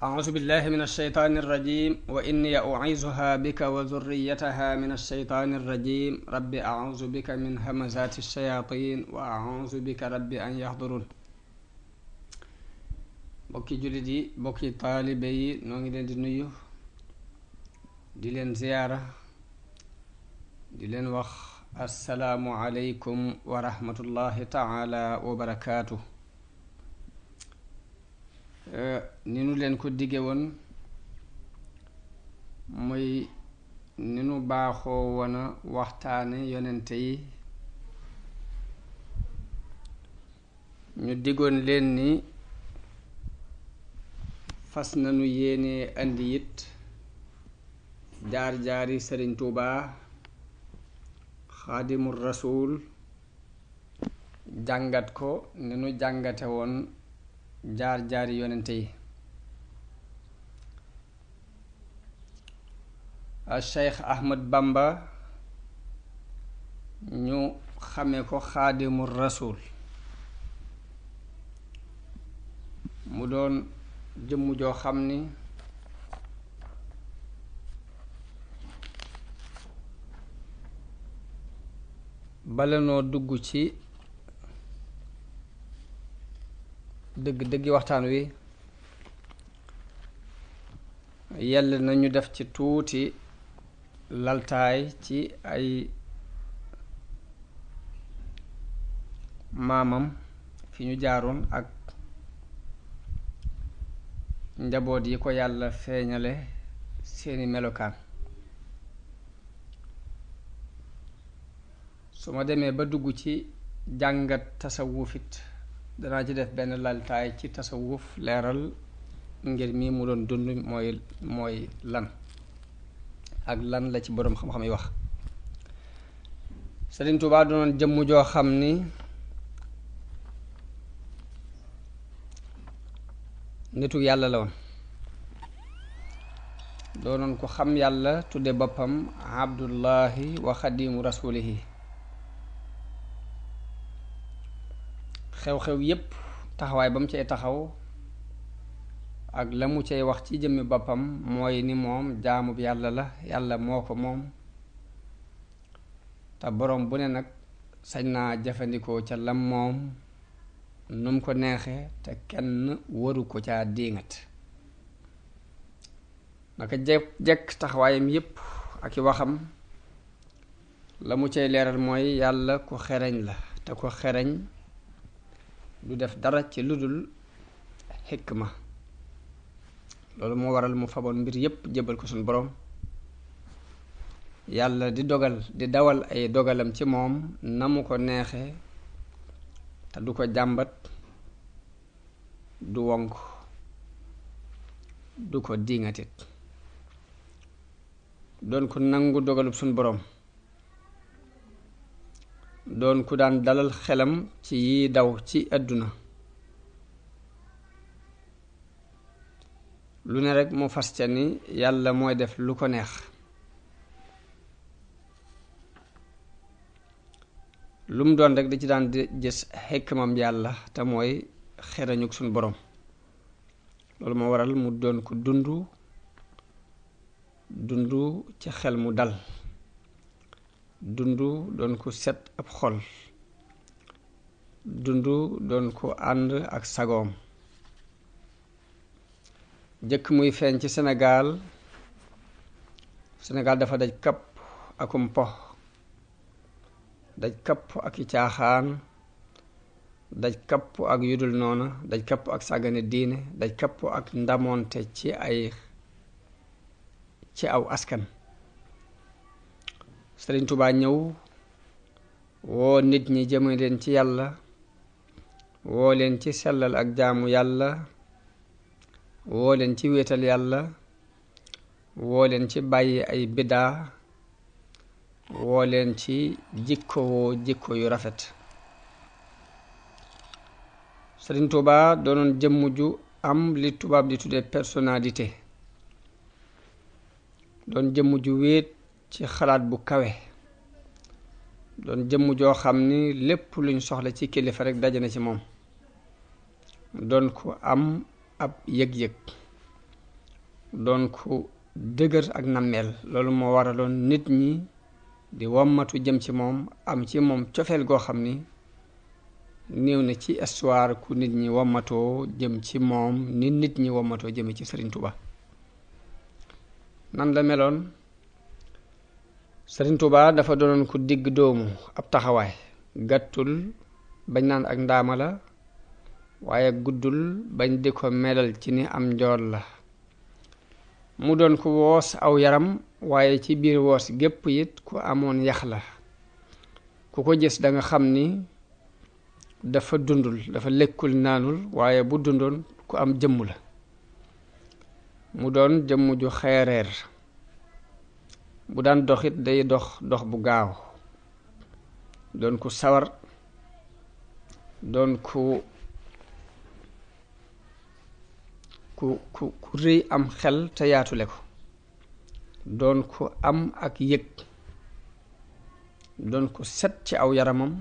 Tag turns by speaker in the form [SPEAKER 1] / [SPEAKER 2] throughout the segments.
[SPEAKER 1] أعوذ بالله من الشيطان الرجيم وإني أعيذها بك وذريتها من الشيطان الرجيم رب أعوذ بك من همزات الشياطين وأعوذ بك رب أن يحضرون bokki jullit yi bokki taalibe yi noo ngi leen di nuyu di leen ziyaara di leen wax assalaamu aleykum wa rahmatullahi taala wa barakaatu. ni nu leen ko digge woon muy ni nu baaxoo woona waxtaane yonente yi ñu diggoon leen ni fas nanu yéene andi it jaar-jaari Sëriñ Tuubaa xaadimul rasuul jàngat ko ni nu jàngate woon jaar-jaari yonente yi. Cheikh Ahmad Bamba ñu xame ko xaadimul rasuul mu doon jëmm joo xam ni bala noo dugg ci dëgg-dëggi waxtaan wi yell nañu def ci tuuti laltaay ci ay maamam fi ñu jaaroon ak njaboot yi ko yàlla feeñale seeni melokaan. su ma demee ba dugg ci jàngat tasawufit danaa ci def benn laltaay ci tasawuf leeral ngir mi mu doon dund mooy lan ak lan la ci boroom xam-xam yi wax. Sëriñ Tuubaa doonoon jëmm joo xam ni nitu yàlla la woon, doonoon ko xam yàlla tudde boppam abdullahi wa xadimu rasulihi. xew-xew yépp taxawaay ba mu cay taxaw ak la mu cay wax ci jëmmi boppam mooy ni moom jaamub yàlla la, yàlla moo ko moom te boroom bu ne nag sañ naa jëfandikoo ca lam moom num ko neexe te kenn waru ko caa diingat. naka jekk taxawaayam yépp ak i waxam la mu cay leeral mooy yàlla ku xereñ la te ko xereñ du def dara ci ludul xikma. loolu moo waral mu faboon mbir yépp jébbal ko suñu boroom. yàlla di dawal ay dogalam ci moom na mu ko neexe te du ko jàmbat, du wonk, du ko diŋatit. doon ku nangu dogalub suñu boroom, doon ku daan dalal xelam ci yi daw ci àdduna. lu ne rekk mu fas ca ni yàlla mooy def lu ko neex. lu mu doon rekk di ci daan di gis xikmam yàlla te mooy xerañuk suñu boroom. loolu moo waral mu doon ko dundu ci xel mu dal, doon ko set ab xol, doon ko ànd ak sagoom. jëkk muy feeñ ci Sénégal dafa daj kapp akum po, daj kapp ak i caaxaan, daj kapp ak yudul noona, daj kapp ak sàggane diine, daj kapp ak ndamoonte ci aw askan. Sëriñ Tuubaa ñëw woo nit ñi jëme leen ci yàlla, woo leen ci sellal ak jaamu yàlla, woo leen ci wéetal yàlla, woo leen ci bàyyi ay biddaa, woo leen ci jikko yu rafet. Sëriñ Tuubaa doonoon jëmm ju am li tubaab di tuddee personnalité, doon jëmm ju wéet ci xalaat bu kawe, doon jëmm joo xam ni lépp luñ soxla ci kilifa rekk daje na ci moom. doon ko am ab yëg-yëg, doon ku dëgër ak nammeel loolu moo waraloon nit ñi di wommatu jëm ci moom am ci moom cofeel goo xam ni néew na ci histoire ku nit ñi wommatoo jëm ci moom ni nit ñi wommatoo jëme ci Sëriñ Tuuba nan la meloon Sëriñ Tuuba dafa doonoon ku digg doomu ab taxawaay gàttul bañ naan ak ndaama la waaye guddul bañ di ko melal ci ni am njool la mu doon ku woos aw yaram waaye ci biir woos gépp it ku amoon yax la ku ko gis da nga xam ni dafa dundul dafa lekkul naanul waaye bu dundoon ku am jëmm la mu doon jëmm ju xeereer bu daan doxit day dox bu gaaw doon ku sawar doon ku rëy am xel te yaatule ko doon ku am ak yëg doon ku set ci aw yaramam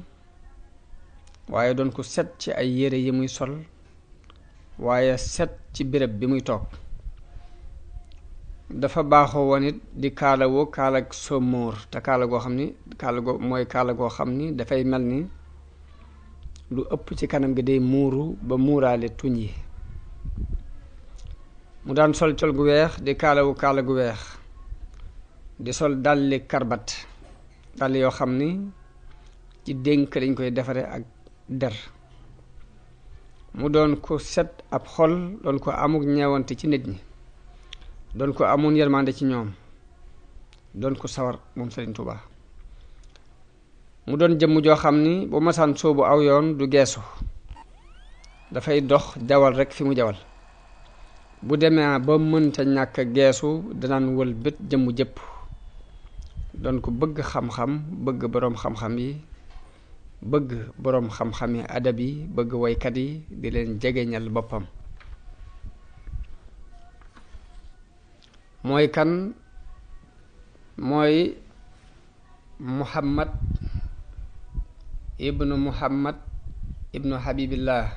[SPEAKER 1] waaye doon ku set ci ay yére yi muy sol waaye set ci béréb bi muy toog dafa baaxoo woon it di kaalawoo kaalag somóor te kaala goo xam ni kaala goo xam ni dafay mel ni lu ëpp ci kanam gi day muuru ba muuraale tuñ yi mu daan sol col gu weex di kaalawu kaala gu weex di sol dalli karbat dàll yoo xam ni ci dénk lañ koy defare ak der mu doon ko set ab xol doon ko amuk ñeewante ci nit ñi doon ko amoon yërmande ci ñoom doon ko sawar moom Sëriñ Tuuba mu doon jëmm joo xam ni bu masaan soobu aw yoon du geesu dafay dox jawal rekk fi mu jawal bu demee ba mënta ñàkk geesu danaan wël bët jëmm jëpp doon ko bëgg xam-xam bëgg boroom xam-xam yi bëgg boroom xam-xam yi adab yi bëgg woykat yi di leen jegeñal boppam mooy kan mooy Muhammad ibnu Habibillah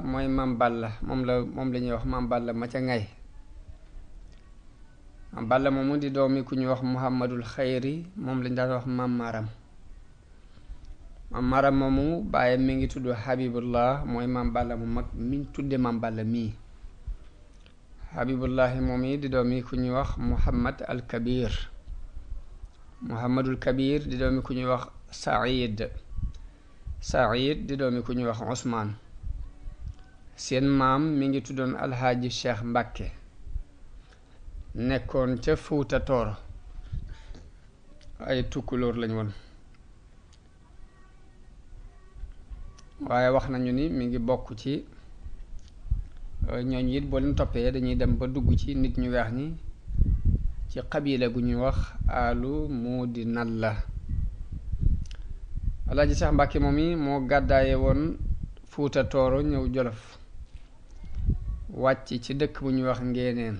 [SPEAKER 1] mooy Maam Balla moom la ñuy wax Maam Balla ma ca ngay Maam Balla moomu di doomi ku ñuy wax Muhammadul Xayri moom lañ daan wax Maam Maram moomu bàyyi mi ngi tudd Habibullah mooy Maam Balla mu mag miñ tudde Maam Balla mii Habibullahi moom yi di doomi ku ñuy wax Muhammadul Kabir di doomi ku ñuy wax Saïd di doomi ku ñuy wax Usmaan seen maam mi ngi tuddoon Alxaaji Cheikh Mbàkke nekkoon ca Fuuta Tooro ay tukkulóor lañ woon waaye wax nañu ni mi ngi bokk ci ñooñu it boo leen toppee dañuy dem ba dugg ci nit ñu weex ñi ci xabila gu ñuy wax alu muudi nalla Alaaji Seex Mbàkke moom yi moo gàddaaye woon Fuuta Tooro ñëw Jolof wàcc ci dëkk bu ñuy wax Ngéeneen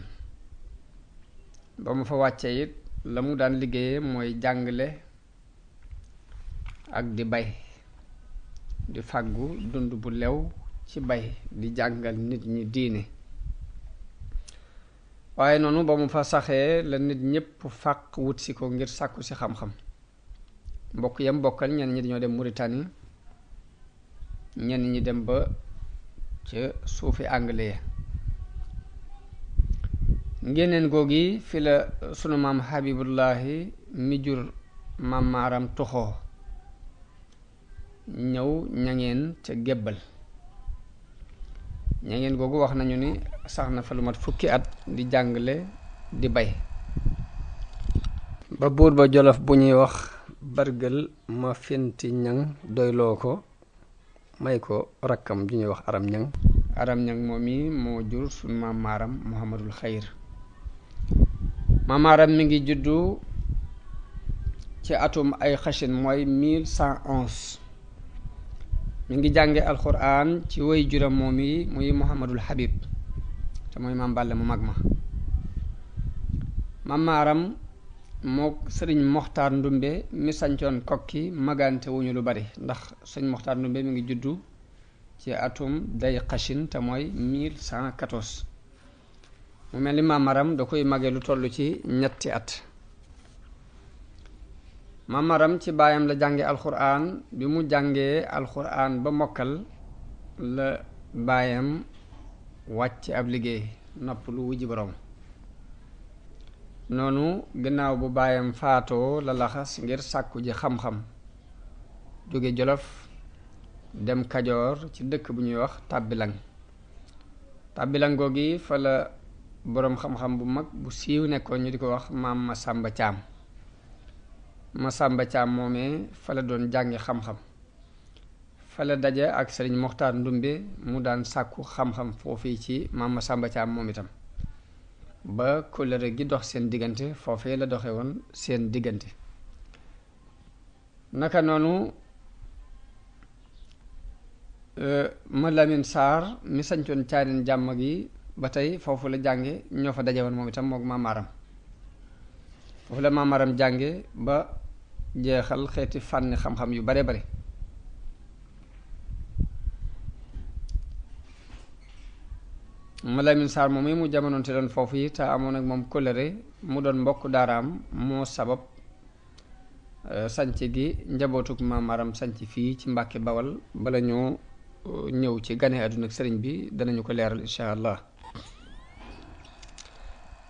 [SPEAKER 1] ba mu fa wàccee it la mu daan liggéeyee mooy jàngale ak di bay di fàggu dund bu lew ci bay di jàngal nit ñi diine waaye noonu ba mu fa saxee la nit ñépp fàq wut si ko ngir sàkku si xam-xam mbokk yam bokkal ñenn ñi dañoo dem Mauritanie ñenn ñi dem ba ca suufi anglais Ngéeneen googi fi la sunu maam Habibullahi mi jur Maam Maaram toxoo ñëw ñangeen ca gébbal ñangeen googu wax nañu ni sax na fa lu mat fukki at di jàngale di bay ba buur ba Jolof bu ñuy wax bargël ma fenti ñang doyloo ko may ko rakkam ju ñuy wax aram ñang moom mi moo jur sunu maam Maaram Muhammadul Xayr Maam Maaram mi ngi juddu ci atum ay xashin mooy 1111 mi ngi jànge alxuraan ci way juram moom yi muy Muhammadul Habib te mooy Maam Balla mu mag ma Maam Maaram moo sëriñ Moxtaar Ndumbe mi sancoon kokki magante wuñu lu bari ndax sëriñ Moxtaar Ndumbe mi ngi juddu ci atum day xashin te mooy 1114 mu mel ni maamaram da koy mage lu toll ci ñetti at. maamaram ci baayam la jànge alxuraan. bi mu jàngee alxuraan ba mokkal la baayam wàcc ab liggéey nopp lu wujji borom. noonu gannaaw bu baayam faatoo la laxas ngir sàkku ji xam-xam jóge Jolof dem Kajoor ci dëkk bu ñuy wax Tàbbilang. Tàbbilang googi fa la boroom xam-xam bu mag bu siiw nekkoon ñu di ko wax maam Masamba Caam. Masamba Caam moomee fa la doon jàngi xam-xam. fa la daje ak Sëriñ Moxtaar Ndumbe mu daan sàkku xam-xam foofii ci maam Masamba Caam moom itam ba kóllëre gi dox seen diggante foofee la doxe woon seen diggante. naka noonu ma Lamin Saar mi sañcoon Caareen jàmm gi ba tey foofu la jànge ñoo fa daje woon moom itam mook maamaaram. foofu la maamaaram jànge ba jeexal xeeti fànni xam-xam yu bare bare. ma Lamin Saar moom mu jamonoonte doon foofu yi te amoon ak moom kóllëre mu doon mbokk daaraam moo sabab sanc gi njabootuk maamaaram sanc fii ci Mbàkke Bawal bala ñoo ñëw ci gane àdduna ak sëriñ bi danañu ko leeral insha allah.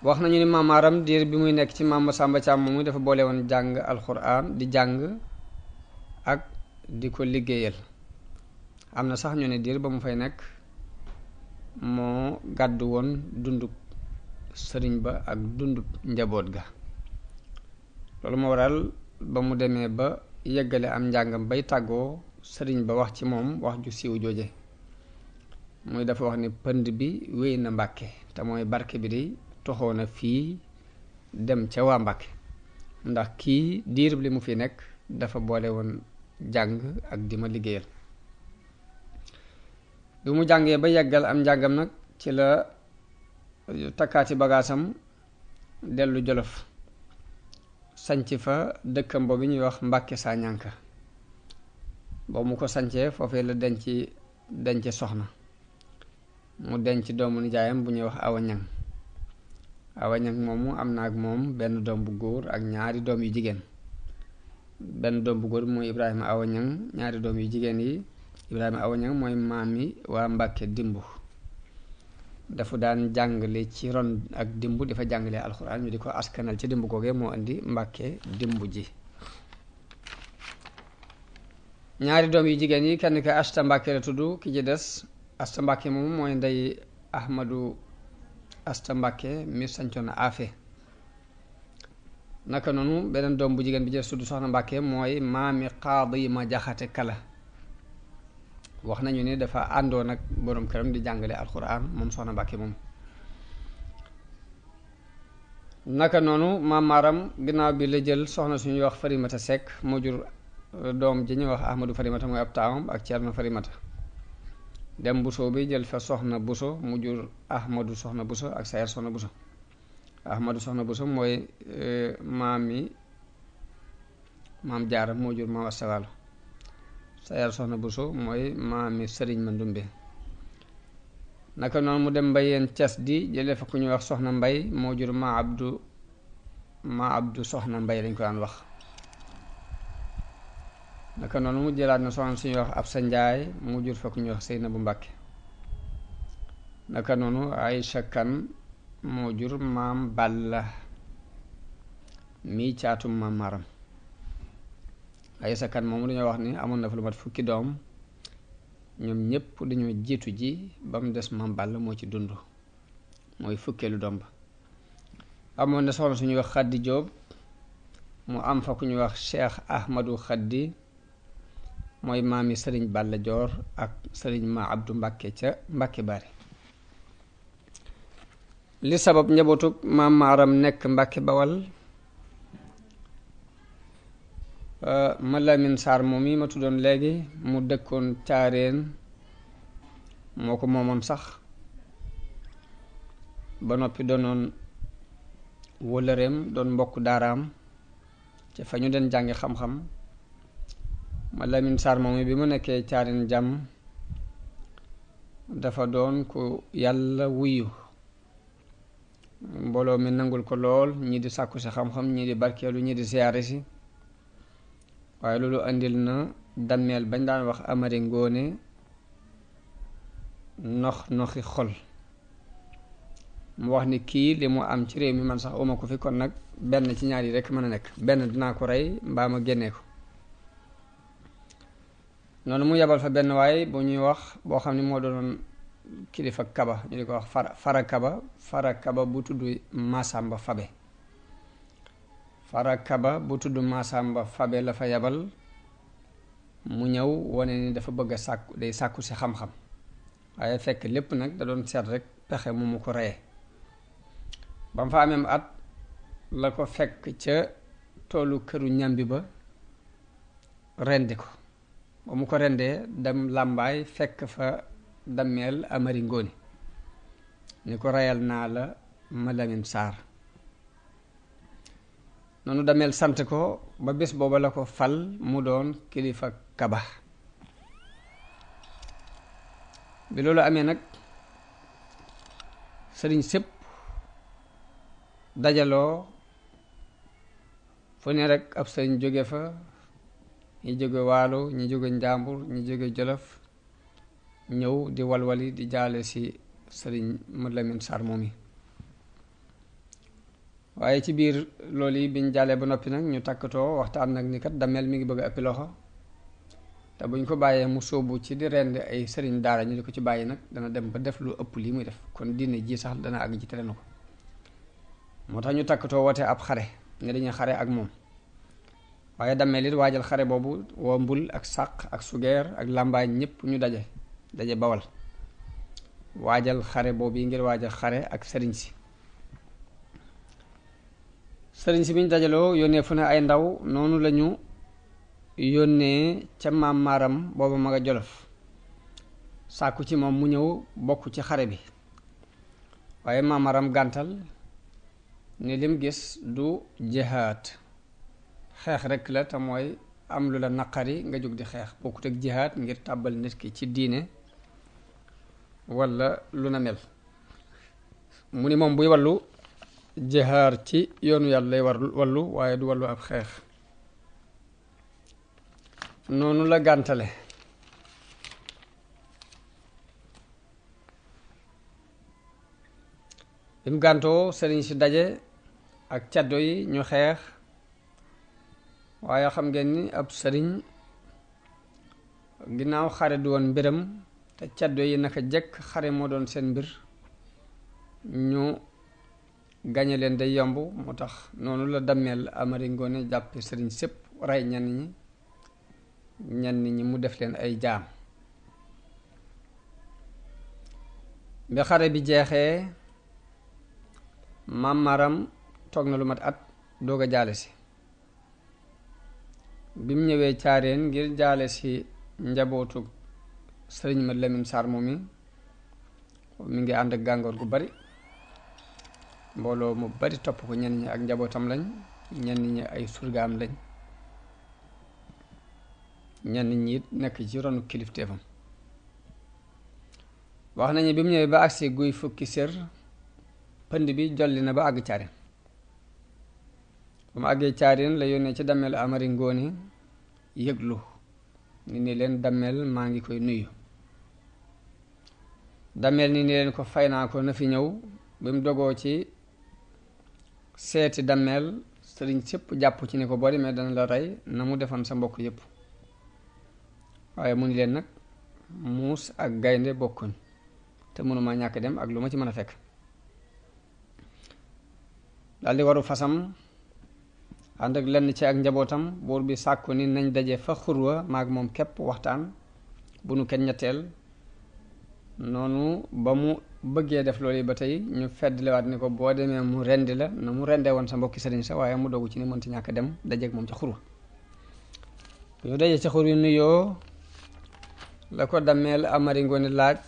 [SPEAKER 1] wax nañu ni maamaaram diir bi muy nekk ci maam Masamba Caam moom dafa boole woon jàng alxuraan di jàng ak di ko liggéeyal. am na sax ñu ne diir ba mu fay nekk moo gàddu woon dundub sëriñ ba ak dundub njaboot ga. loolu moo waral ba mu demee ba yeggale am njàngam bay tàggoo sëriñ ba wax ci moom wax ju siiw jooje muy dafa wax ni pënd bi wéy na Mbàkke te mooy barke bi di toxoo na fii dem ca waa Mbàkke ndax kii diirub li mu fi nekk dafa boole woon jàng ak di ma liggéeyal. bi mu jàngee ba yeggal am njàngam nag ci la takkaati bagaasam dellu Jolof sanc fa dëkkam boobu ñuy wax Mbàkke saa ñànka. boobu mu ko sancee foofee la denc soxna mu denc doomu nijaayam bu ñuy wax Awa Ñang. Awa Ñang moomu am na ak moom benn doom bu góor ak ñaari doom yu jigéen. benn doom bu góor mooy Ibrahima Awa Ñang, ñaari doom yu jigéen yi Ibrahima Awa Ñang mooy maami waa Mbàkke dimbu. dafa daan jàngale ci ron ak dimbu di fa jàngale alxuraan ñu di ko askanal ci dimbu googee moo indi Mbàkke dimbu ji. ñaari doom yu jigéen yi kenn ki Asta Mbàkke la tudd, ki ci des Asta Mbàkke moom mooy ndey Ahmadu Asta Mbàkke mi sancoon Afe. naka noonu beneen doom bu jigéen bi ci des tudd Soxna Mbàkke mooy maami Qaadi ma Jaxate Kala. wax nañu ni dafa àndoon ak boroom këram di jàngale alxuraan moom Soxna Mbàkke moom. naka noonu maam Maaram ginnaaw bi la jël soxna suñuy wax Farimata Sekk moo jur doom ji ñuy wax Ahmadu Farimata mooy ab taawam ak Ceerno Farimata. dem Buso bi jël fa Soxna Buso mu jur Ahmadu Soxna Buso ak Sayar Soxna Buso. Ahmadu Soxna Buso mooy maam Jaara moo jur maam Asta Waalo. Sayar Soxna Buso mooy maami Sëriñ Mandumbe. naka noonu mu dem Mbayeen Cas di jëlee fa ku ñuy wax Soxna Mbay moo jur ma Abdu Soxna Mbay lañ ko daan wax. naka noonu mu jëlaat na soxna suñuy wax Absa Njaay mu jur fa ku ñuy wax Seynabu Mbàkke. naka noonu Aysa Kan moo jur maam Balla mii caatum maam Maram. Aysa Kan moomu dañoo wax ni amoon na fa lu mat fukki doom ñoom ñépp dañoo jiitu ji ba mu des maam Balla moo ci dund mooy fukkeelu doom ba. amoon na soxna suñuy wax Xaddi Jóob mu am fa ku ñuy wax Cheikh Ahmadu Xaddi mooy maami Sëriñ Balla Joor ak Sëriñ Ma Abdu Mbàkke ca Mbàkke Bari. li sabab njabootug maam Maaram nekk Mbàkke Bawal ma Lamin Saar moom yi ma tuddoon léegi mu dëkkoon Caareen moo ko moomoon sax ba noppi doonoon wëllëreem doon mbokk daaraam ca fa ñu den jàngi xam-xam. ma Lamin Saar moom bi mu nekkee Caareen jàmm dafa doon ku yàlla wuyu mbooloo mi nangul ko lool ñii di sàkku si xam-xam ñii di barkeelu ñii di siyaare si waaye loolu andil na dammeel bañ daan wax Amari Ngoone noxi xol mu wax ni kii li mu am ci réew mi man sax uma ko fi, kon nag benn ci ñaar yi rekk mën a nekk, benn dinaa ko rey mbaa ma génnee ko. noonu mu yebal fa benn waay bu ñuy wax boo xam ne moo doon kilifa kaba ñu di ko wax fara kaba bu tudd Masamba Fabe. fara kaba bu tudd Masamba Fabe la fa yebal mu ñëw wane ni dafa bëgg a sàkku day sàkku si xam-xam, waaye fekk lépp nag da doon seet rek pexe mu ko reyee. ba mu fa ameem at la ko fekk ca toolu këru ñambi ba rendi ko. ba mu ko rendee dem làmbaay fekk fa dammeel Amari Ngoone ni ko reyal naa la ma Lamin Saar. noonu dammeel sant ko ba bés booba la ko fal mu doon kilifa kaba. bi loolu amee nag sëriñ sépp dajaloo fu ne rek ab sëriñ jóge fa, ñi jóge waalo ñi jóge njàmbur ñi jóge jolof ñëw di walwali di jaale ci sëriñ Mad Lamin Saar moom yi. waaye ci biir loolu yi biñ jaalee ba noppi nag ñu takkatoo waxtaan nag ni kat dammeel mi ngi bëgg a ëppi loxo, te buñ ko bàyyee mu sóobu ci di rend ay sëriñ daara ñu di ko ci bàyyi nag dana dem ba def lu ëpp lii muy def, kon diine ji sax dana àgg ci tere na ko. moo tax ñu takkatoo woote ab xare ne dañuy xare ak moom. waaye dammeel it waajal xare boobu woo mbul ak sàq ak sugeer ak làmbaay ñépp ñu daje bawal waajal xare boobu yi ngir waajal xare ak sëriñ si bi ñu dajaloo yónnee fu ne ay ndaw. noonu lañu yónnee ca maam maaram booba ma nga jolof sàkku ci moom mu ñëw bokk ci xare bi, waaye maam maaram gàntal ni lim gis du jihaad, xeex rekk la, te mooy am lu la naqari nga jóg di xeex, bokkut ak jihaad ngir tàbbal nit ki ci diine walla lu na mel. mu ni moom buy wallu jihaar ci yoonu yàlla lay wallu waaye du wallu ab xeex. noonu la gàntale. bi mu gàntoo sëriñ si daje ak caddo yi ñu xeex, waaye xam ngeen ni ab sëriñ ginnaaw xare du woon mbiram, te caddo yi naka jekk xare moo doon seen mbir, ñu gañe leen day yomb. moo tax noonu la dammeel Amari Ngoone jàppe sëriñ sépp, rey ñenn ñi mu def leen ay jaam. bi xare bi jeexee maam Maram toog na lu mat at doog a jaale si. bi mu ñëwee caareen ngir jaale si njabootu sëriñ Mad Lamin Saar moom mi ngi ànd ak gàngoor gu bari, mbooloo mu bari topp ko, ñenn ñi ak njabootam lañ, ñenn ñi ay surgaam lañ, ñenn ñi it nekk ci ronu kilifteefam. wax nañu bi mu ñëwee ba agsi guy fukki sér, pënd bi jolli na ba àgg caareen. ba mu àggee caareen la yónnee ci dammeel Amari Ngoone yëglu ni leen dammeel maa ngi koy nuyu. dammeel ni leen ko fay naa ko na fi ñëw. bi mu dogoo ci seeti dammeel sëriñ sépp jàpp ci ni ko boo demee dana la rey na mu defoon sa mbokk yépp. waaye mu ni leen nag muus ak gaynde bokkuñ, te mënuma ñàkk dem ak lu ma ci mën a fekk. daldi waru fasam ànd ak lenn ci ak njabootam. buur bi sàkku ni nañ daje fa xurwa maag moom képp waxtaan bu nu kenn ñetteel. noonu ba mu bëggee def loolu yi ba tey ñu feddliwaat ni ko boo demee mu rendi la na mu rendee woon sa mbokki sëriñ sa, waaye mu dogu ci ni mënti ñàkk dem dajeeg moom ca xurwa. ñu daje ca xur wi nuyoo la ko dammeel Amari Ngoone laaj,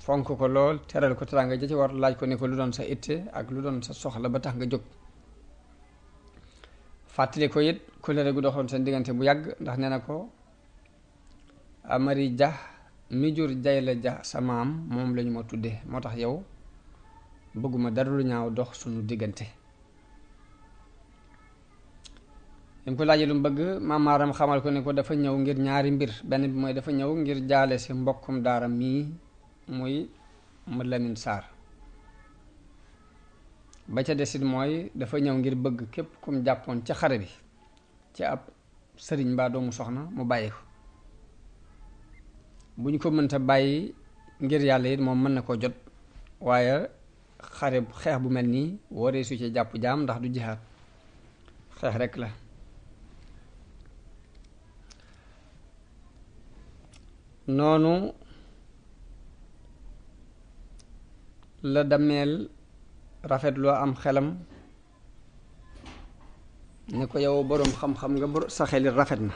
[SPEAKER 1] fonk ko lool, teral ko teraanga ja ci war, laaj ko ni ko lu doon sa itte ak lu doon sa soxla ba tax nga jóg. fàttali ko it kóllëre gu doxoon seen diggante bu yàgg, ndax nee na ko Amari Ja mi jur Jayla Ja sa maam moom lañu ma tudde moo tax yow bëgguma dara lu ñaaw dox sunu diggante. bi mu ko laajee lu mu bëgg maam Maaram xamal ko ne ko dafa ñëw ngir ñaari mbir, benn bi mooy dafa ñëw ngir jaale si mbokkum daara mii muy Mad Lamin Saar, ba ca desit mooy dafa ñëw ngir bëgg képp kum jàppoon ca xare bi ci ab sëriñ mbaa doomu soxna mu bàyyi ko, bu ñu ko mënta bàyyi ngir yàlla it moom mën na koo jot, waaye xeex bu mel nii waree su ci jàpp jaam ndax du jihaad, xeex rekk la. noonu la Dameel rafet loo am xelam ne ko yow boroom xam-xam nga sa xel rafet na,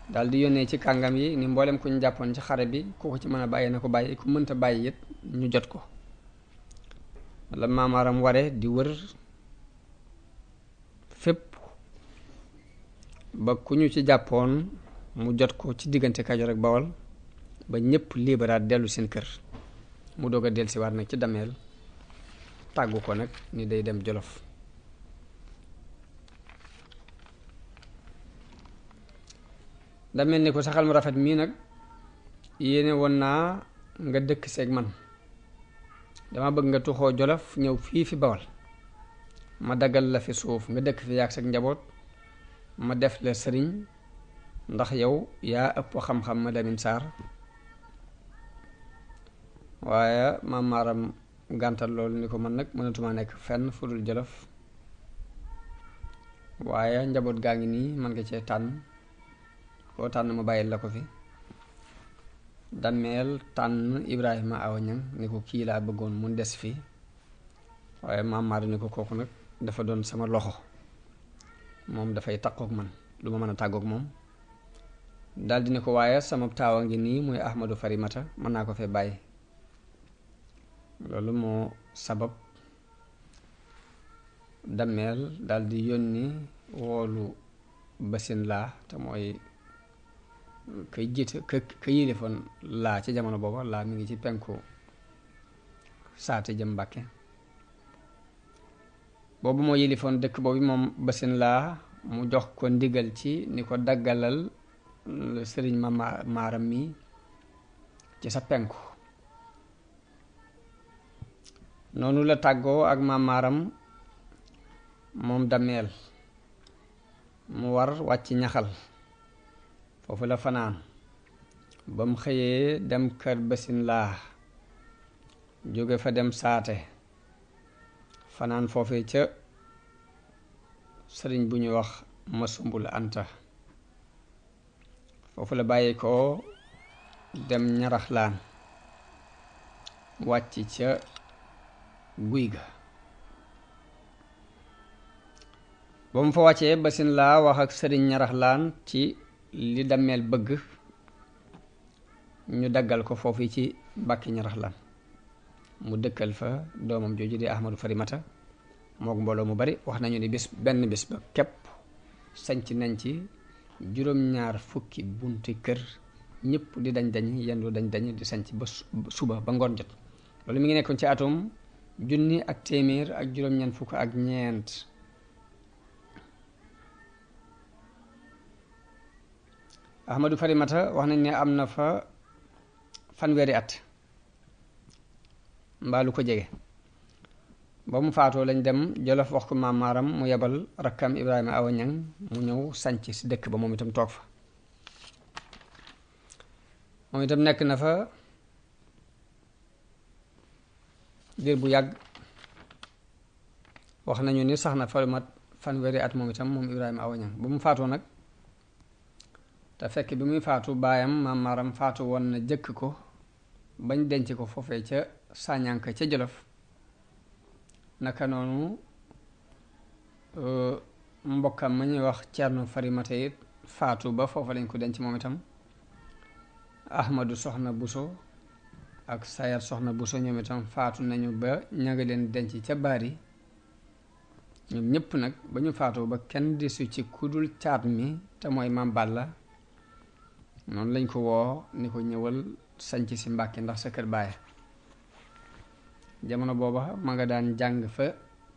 [SPEAKER 1] daal di yónnee ci kàngam yi ni mboolem ku ñu jàppoon ci xare bi ku ko ci mën a bàyyi na ko bàyyi, ku mënta bàyyi it ñu jot ko. la Maam Maaram ware di wër fépp ba ku ñu ci jàppoon mu jot ko ci diggante Kajoor ak Bawol ba ñépp liberaat dellu seen kër, mu doog a dellusiwaat nag ci Dameel tàggu ko nag ni day dem Jolof. Dameel ni ko saxal mu rafet mii nag yéene woon naa nga dëkk seeg man, dama bëgg nga tuxoo Jolof ñëw fii fi Bawol, ma daggal la fi suuf nga dëkk fi yaag sag njaboot, ma def la sëriñ ndax yow yaa ëpp xam-xam ma Lamin Saar. waaye Maam Maaram gàntal loolu ni ko man nag mënatuma nekk fenn fu dul Jolof, waaye njaboot gaa ngi nii man nga cee tànn, koo tànn ma bàyyil la ko fi. Dameel tànn Ibrahima Awa Ñang ni ko kii laa bëggoon mu des fi, waaye Maam Maaram ni ko kooku nag dafa doon sama loxo, moom dafay takkook man lu ma mën a tàggook moom. daldi ne ko waaye sama taawa ngi nii muy Ahmadu Farimata mën naa ko fee bàyyi. loolu moo sabab Dameel daldi yónni woolu Basin Laa te mooy kay jiite ka yilifoon Laa ci jamono booba. Laa mi ngi ci penku saate jëm Mbàkke, boobu moo yilifoon dëkk boobu moom Basin Laa, mu jox ko ndigal ci ni ko daggalal sëriñ ma Maaram mi ci sa penku. noonu la tàggoo ak Maam Maaram moom Dameel, mu war wàcc ñaxal, foofu la fanaan ba mu xëyee dem kër Basin Laa, jóge fa dem saate, fanaan foofee ca sëriñ bu ñuy wax Masumbul Anta. foofu la bàyyi ko dem Ñaraxlaan, wàcc ca guy ga. ba mu fa wàccee Basin Laa wax ak sëriñ Ñaraxlaan ci li Dameel bëgg ñu daggal ko foofu ci Mbàkke Ñaraxlaan, mu dëkkal fa doomam jooju di Ahmadu Farimata mook mbooloo mu bari. wax nañu ni benn bis ba képp sanc nañ ci juróom-ñaar fukki bunti kër, ñëpp di dañ yendu dañ di sanc ba suba ba ngoon jot. loolu mi ngi nekkoon ci atum 1924. Ahmadu Farimata wax nañ ne am na fa fanweeri at mbaa lu ko jege. ba mu faatoo lañ dem Jolof wax ko Maam Maaram, mu yebal rakkam Ibrahima Awa Ñang mu ñëw sanc si dëkk ba moom itam toog fa. moom itam nekk na fa diir bu yàgg, wax nañu ni sax na fa mat fanweeri at moom itam moom Ibrahima Awa Ñang. ba mu faatoo nag te fekk bi muy faatu baayam Maam Maaram faatu woon na jëkk ko bañ denc ko foofee ca Sañanka ca Jolof. naka noonu mbokkam ma ñuy wax Cerno Farimata it faatu ba foofa lañ ko denc moom itam. Ahmadu Soxna Buso ak Sayar Soxna Buso ñoom itam faatu nañu ba ña nga leen denc ca Baari. ñoom ñëpp nag ba ñu faatu ba kenn desu ci kudul caat mi te mooy Maam Balla noonu lañ ko woo ni ko ñëwal sanc si Mbàkke ndax sa kër baay. jamono booba ma nga daan jàng fa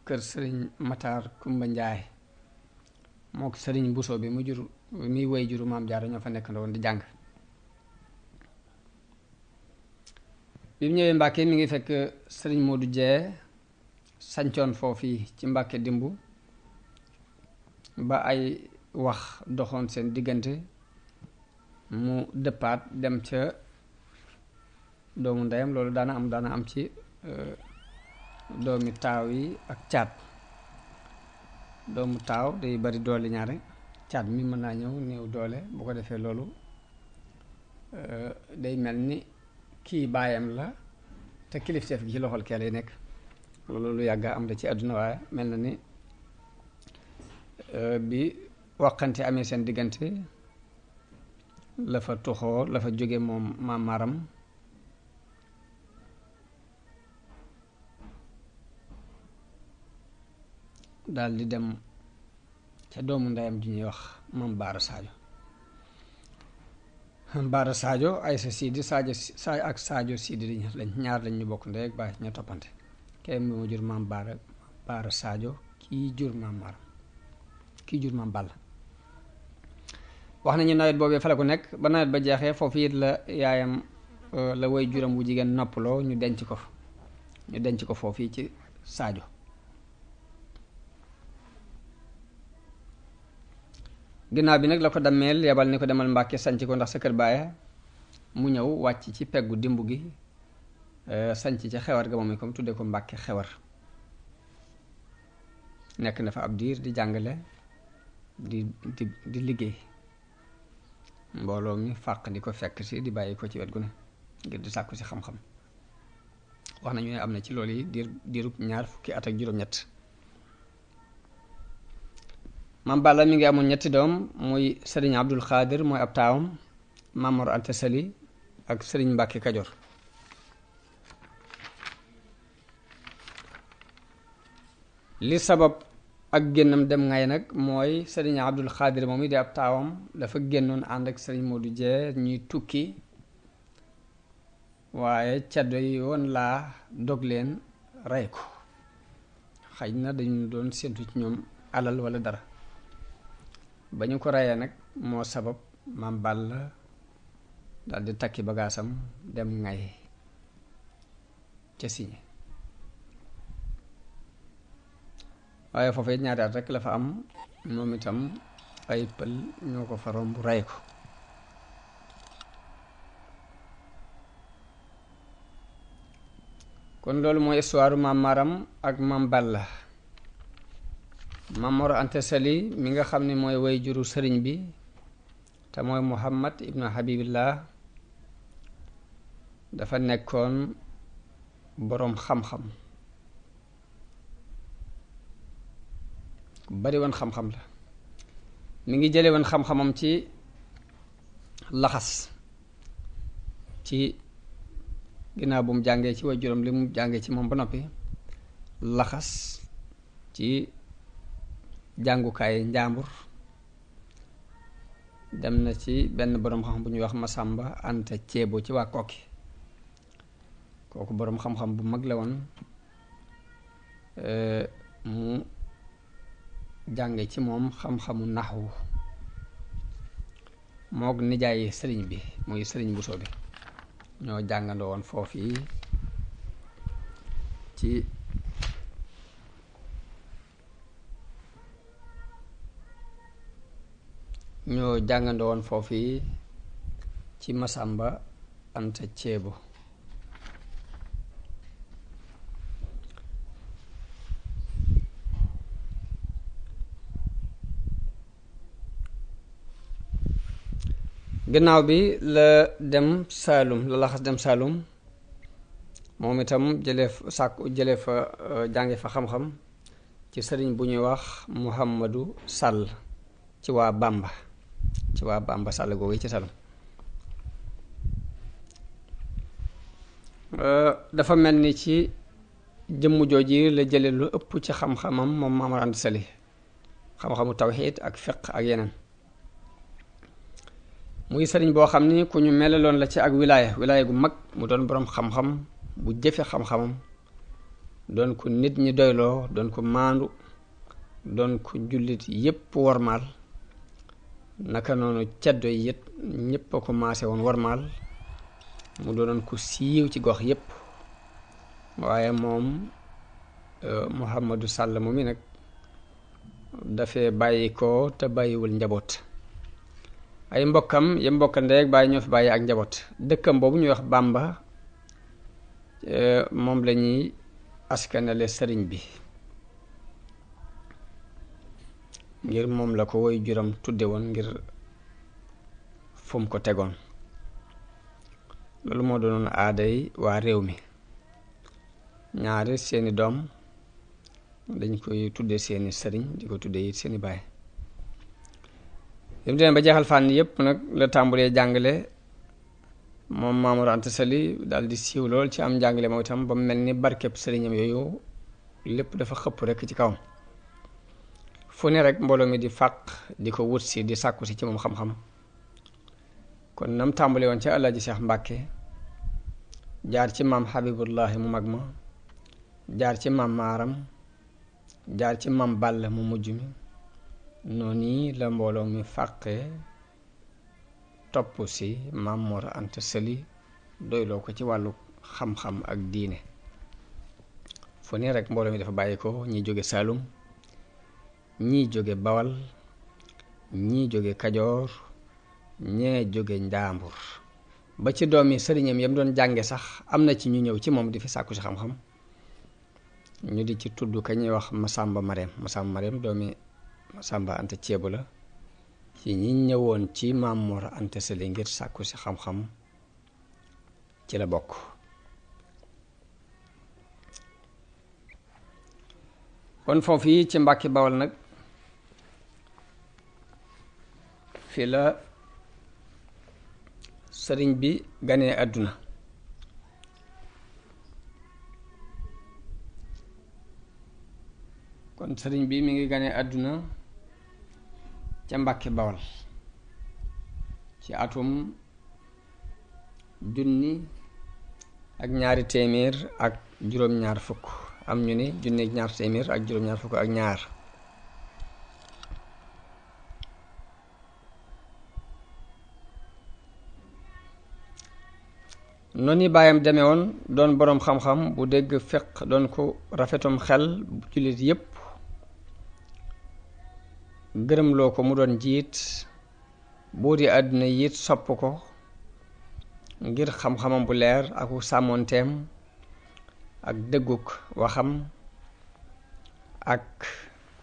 [SPEAKER 1] kër sëriñ Matar Kumba Njaay mook sëriñ Buso bi muy woy juru maam Jaara ñoo fa nekk ndoon di jàng. bi mu ñëwee Mbàkke mi ngi fekk sëriñ Moodu Jee sancoon foofii ci Mbàkke dimbu ba ay wax doxoon seen diggante mu dëppaat dem ca doomu ndeyam. loolu daana am ci doomi taaw yi ak caat. doomu taaw day bari doole ñaare, caat mi mën naa ñëw néew doole. bu ko defee loolu day mel ni kii baayam la te kilifteef gi ci loxol kee lay nekk. loolu lu yàgga am la ci àdduna, waaye mel na ni bi waxante amee seen diggante la fa tuxoo la fa jóge moom maam Maram daal di dem ca doomu ndeyam ju ñuy wax Mam Baara Sadio. Baara Sadio ay sa Sidi ak Sadio Sidi lañ ñaar lañ ñu bokk ndey ak baay ña toppante. kay moo jur Mam Baara Sadio, kii jur Mam Maram, kii jur Mam Balla. wax nañu nawet boobee fa la ko nekk ba nawet ba jeexee foofu it la yaayam la way juram bu jigéen noppaloo ñu denc ko foofu ci Sadio. ginnaaw bi nag la ko dammeel yebal ni ko demal Mbàkke sanc ko ndax sa kër baaya. mu ñëw wàcc ci peggu dimb gi sanc ca xewar ga moom i comme tudde ko Mbàkke xewar. nekk na fa ab diir di jàngale di liggéey. mbooloo mi fàq di ko fekk si di bàyyi ko ci wet gu ne ngir di sàkku si xam-xam. wax nañu ne am na ci loolu yi diirub 20 at ak juróom-ñett. Mam Balla mi ngi amoon 3 doom muy sëriñ Abdul Xaadir mooy ab taawam, Mamor Anta Sali ak sëriñ Mbàkke Kajoor. li sabab ak génnam dem ngay nag mooy sëriñ Abdul Xaadir moom i di ab taawam dafa génnoon ànd ak sëriñ Moodu Jee ñuy tukki, waaye caddo yi woon laa dog leen rey ko. xëy na dañu doon séentu ci ñoom alal wala dara. ba ñu ko reyee nag moo sabab Mam Balla dal di takki bagaasam dem ngay ca Siñe. waaye foofu it 2 at rek la fa am, moom itam ay pël ñoo ko fa romb rey ko. kon loolu mooy histoire Mam Maram ak Mam Balla. Mamor Anta Sali mi nga xam ne mooy way juru sëriñ bi te mooy Muhammad ibnu Habibillah dafa nekkoon boroom xam-xam, bari woon xam-xam la. mi ngi jële woon xam-xamam ci laxas, ci ginnaaw bu mu jàngee ci way juróom li mu jàngee ci moom ba noppi laxas ci jàngukaay njàmbur. dem na ci benn boroom xam bu ñuy wax Masamba Anta Ceebo ci waa Kokki. kooku boroom xam-xam bu mag la woon. mu jànge ci moom xam-xamu naxwu mook nijaay sëriñ bi muy sëriñ Buso bi ñoo jàngandoo woon foofu yi ci Masamba Anta Ceebo. gannaaw bi la dem Saalum, la laxas dem Saalum moom itam jële fa jànge fa xam-xam ci sëriñ bu ñuy wax Muhammadu Sàll ci waa Bamba Sàll googu ci Saalum. dafa mel ni ci jëmm jooji la jële lu ëpp ci xam-xamam moom Mamor Anta Sali, xam-xamu tawxiid ak fiq ak yeneen. muy sëriñ boo xam ni ku ñu melaloon la ci ak wilaaya gu mag mu doon boroom xam-xam bu jëfe xam-xamam doon ko nit ñi doyloo doon ko maandu doon ko jullit yépp wormaal naka noonu ceddo yi it ñépp a ko maase woon wormaal mu doonoon ko siiw ci gox yépp waaye moom Mouhamadou Sall mu mi nag dafee bàyyi ko te bàyyiwul njaboot ay mbokkam ya mbokka ndeeg bàyyi ñoo fi bàyyi ak njaboot dëkkam boobu ñuy wax Bàmba moom la ñuy askanale sëriñ bi ngir moom la ko woy juram tudde woon ngir fu mu ko tegoon loolu moo doonoon aaday waa réew mi ñaari seeni doom dañ koy tudde seeni sëriñ di ko tudde it seeni baay yém demee ba jeexal fànn yépp nag la tàmbulee jàngale moom Mamour Anta Sali daal di siiw lool ci am njàngale moom itam ba mel ni barkeb sëriñam yooyu lépp dafa xëpp rekk ci kawam fu ne rek mbooloo mi di fàq di ko wut si di sàkku si ci moom xam-xam kon nam tàmbale woon ca Alaaji Cheikh Mbàkke jaar ci maam Habibullahi mu mag ma jaar ci maam Maaram jaar ci maam Balla mu mujj mi noonu la mbooloo mi fàqe topp si Maam Mor Anta Sali doyloo ko ci wàllu xam-xam ak diine fu ne rek mbooloo mi dafa bàyyi ko ñi jóge Saalum ñii jóge Bawal ñii jóge Kajoor ñee jóge Njaambur ba ci doomi sëriñam yam doon jànge sax am na ci ñu ñëw ci moom di fi sàkku si xam-xam ñu di ci tudd ka ñuy wax Masamba Mareem doomi Masamba Anta Ceebu la ci ñi ñëwoon ci Maam Mor Anta Sali ngir sàkku si xam-xam ci la bokk kon foofu yi ci Mbàkke Bawal nag fi la sëriñ bi ganee àdduna kon sëriñ bi mi ngi ganee àdduna ca Mbàkke Bawal ci atum 1220 am ñu ni 1222 noonu baayam demee woon doon boroom xam-xam bu dégg fiq doon ko rafetum xel bu jullit yépp gërëmloo ko mu doon jiit buuri àdduna yit sopp ko ngir xam-xamam bu leer aku sàmmoonteem ak dëgguk waxam ak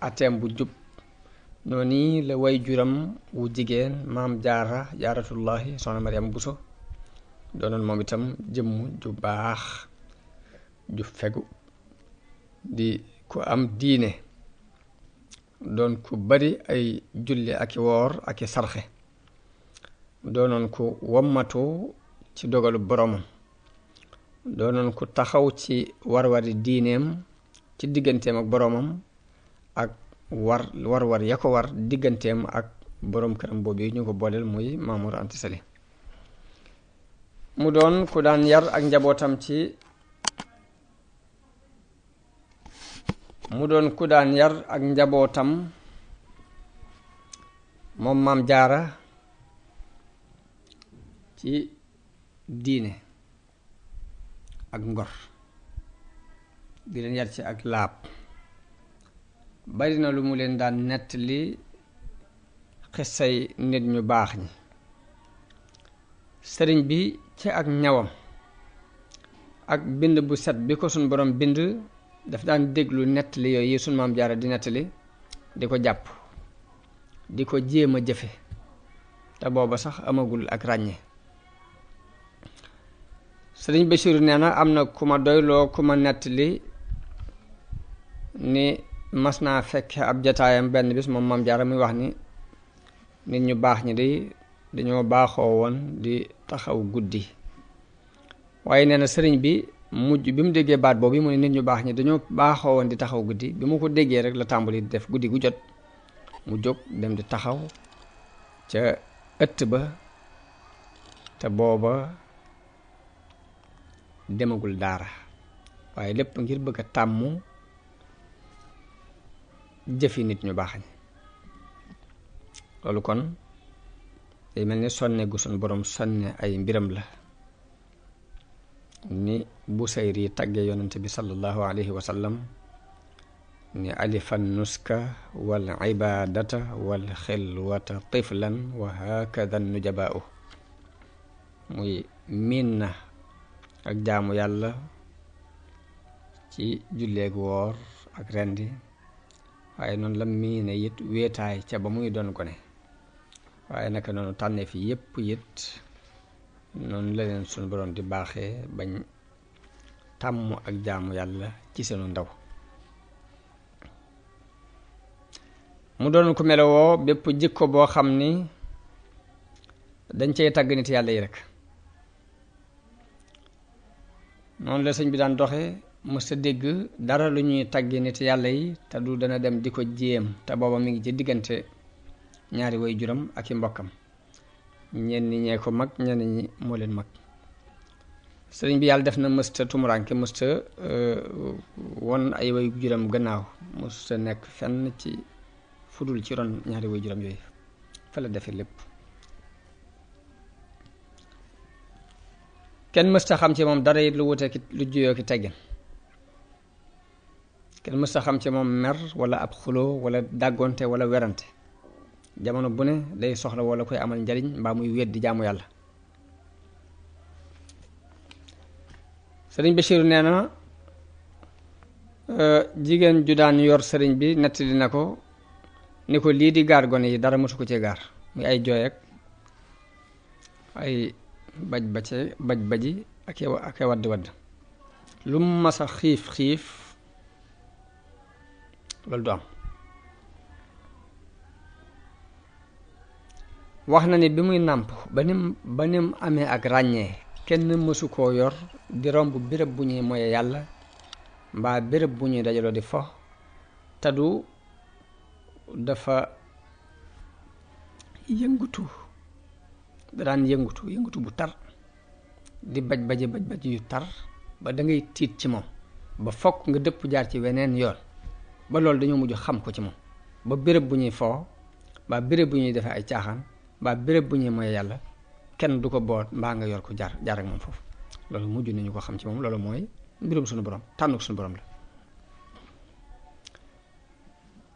[SPEAKER 1] ateem bu jub noonu la way juram wu jigéen maam jaaratullahi soxna Mariama Buso doonoon moom itam jëmm ju baax ju fegu di ku am diine doon ku bari ay julli ak i woor ak i sarxe doonoon ku wommatu ci dogalu boromam doonoon ku taxaw ci war-wari diineem ci digganteem ak boromam ak war ya ko war digganteem ak borom këram boobu ñu ko booleel muy Maam Mor Anta Sali mu doon ku daan yar ak njabootam moom Maam Jaara ci diine ak ngor di leen yar ci ak laab bari na lu mu leen daan nettali xissay nit ñu baax ñi sëriñ bi ci ak ñawam ak bind bu set bi ko suñ borom bind daf daan déglu nettali yooyu suñ Maam Jaara di nettali di ko jàpp di ko jéem a jëfe te booba sax amagul ak ràññe sëriñ Basiiru nee na am na ku ma doyloo ku ma nettali ni mas naa fekk ab jataayam benn bis moom Maam Jaara muy wax ni nit ñu baax ñi dañoo baaxoo woon di taxaw guddi waaye nee na sëriñ bi mujj bi mu déggee baat boobu mu ne nit ñu baax ñi dañoo baaxoo woon di taxaw guddi bi mu ko déggee rek la tàmbali di def guddi gu jot mu jóg dem di taxaw ca ëtt ba te booba demagul daara waaye lépp ngir bëgg a tàmm jëfi nit ñu baax ñi loolu kon day mel ni sonne gu sunu borom sonne ay mbiram la ni Busayri tagge yonente bi sallallahu alayhi wa sallam ni alifan nuska wal ibadata wal xilwata tiflan wa hakada nujabaa'u muy miin na ak jaamu yàlla ci julleeg woor ak rendi waaye noonu la miine it wéetaay ca ba muy doon gone waaye naka noonu tànnee fi yépp it noonu la leen sunu borom di baaxee bañ tàmm ak jaamu yàlla ci seenu ndaw mu doon ko melowoo bépp jikko boo xam ni dañ cey tàgg nit yàlla yi rek noonu la sëñ bi daan doxe mësta dégg dara lu ñuy tàgge nit yàlla yi te du dana dem di ko jéem te booba mi ngi ci diggante ñaari way juram ak i mbokkam ñenn ñee ko mag ñenn ñi moo leen mag sëriñ bi yàlla def na mësta tumuraanke mësta won ay way juram gannaaw mësta nekk fenn ci fudul ci ron ñaari way juram yooyu fa la defe lépp kenn mësta xam ci moom dara it lu wute ki lu juyoo ki teggin kenn mësta xam ci moom mer wala ab xuloo wala dàggonte wala werante jamono bu ne day soxla wala koy amal njariñ mbaa muy weddi jaamu yàlla sëriñ Bachir nee na jigéen ju daan yor sëriñ bi nettali na ko ni ko lii di gaar gone yi dara mësu ko ci gaar muy ay jooy ak ay baj baji ak wadd wadd lu mu masa xiif loolu du am wax na ni bi muy nàmp ba nim amee ak ràññee kenn mësu koo yor di romb béréb bu ñuy moye yàlla mbaa béréb bu ñuy dajaloo di fo te du dafa yëngutu da daan yëngutu bu tar di baj yu tar ba da ngay tiit ci moom ba fokk nga dëpp jaar ci weneen yoon ba loolu dañoo mujj xam ko ci moom ba béréb bu ñuy foo mbaa béréb bu ñuy defee ay caaxaan mbaa béréb bu ñuy moye yàlla kenn du ko boot mbaa nga yor ko jaar ak moom foofu loolu mujj nañu ko xam ci moom loolu mooy mbirum suñu borom tànn ko suñu borom la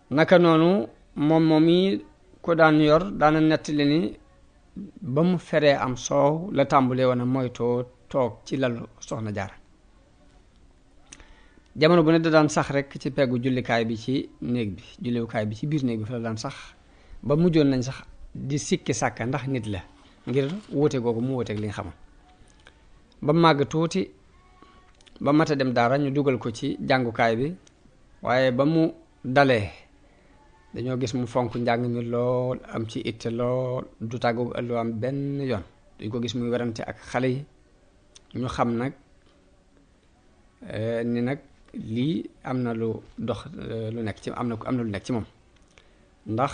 [SPEAKER 1] naka noonu moom yi ko daan yor daana nettali ni ba mu feree am soow la tàmbulee woon a moytoo toog ci lalu soxna Jaara jamono bu ne da daan sax rek ci peggu jullikaay bi ci néeg bi jullikaay bi ci biir néeg bi fa la daan sax ba mujjoon nañ sax di sikki sàkka ndax nit la ngir wuute googu mu wuuteeg li nga xamoon ba màgg tuuti ba mat a dem daara ñu dugal ko ci jàngukaay bi waaye ba mu dalee dañoo gis mu fonk njàng mi lool am ci itte lool du tàggu ëllu am benn yoon duñ ko gis muy werante ak xale yi ñu xam nag ni nag lii am na lu dox lu nekk ci am na lu nekk ci moom ndax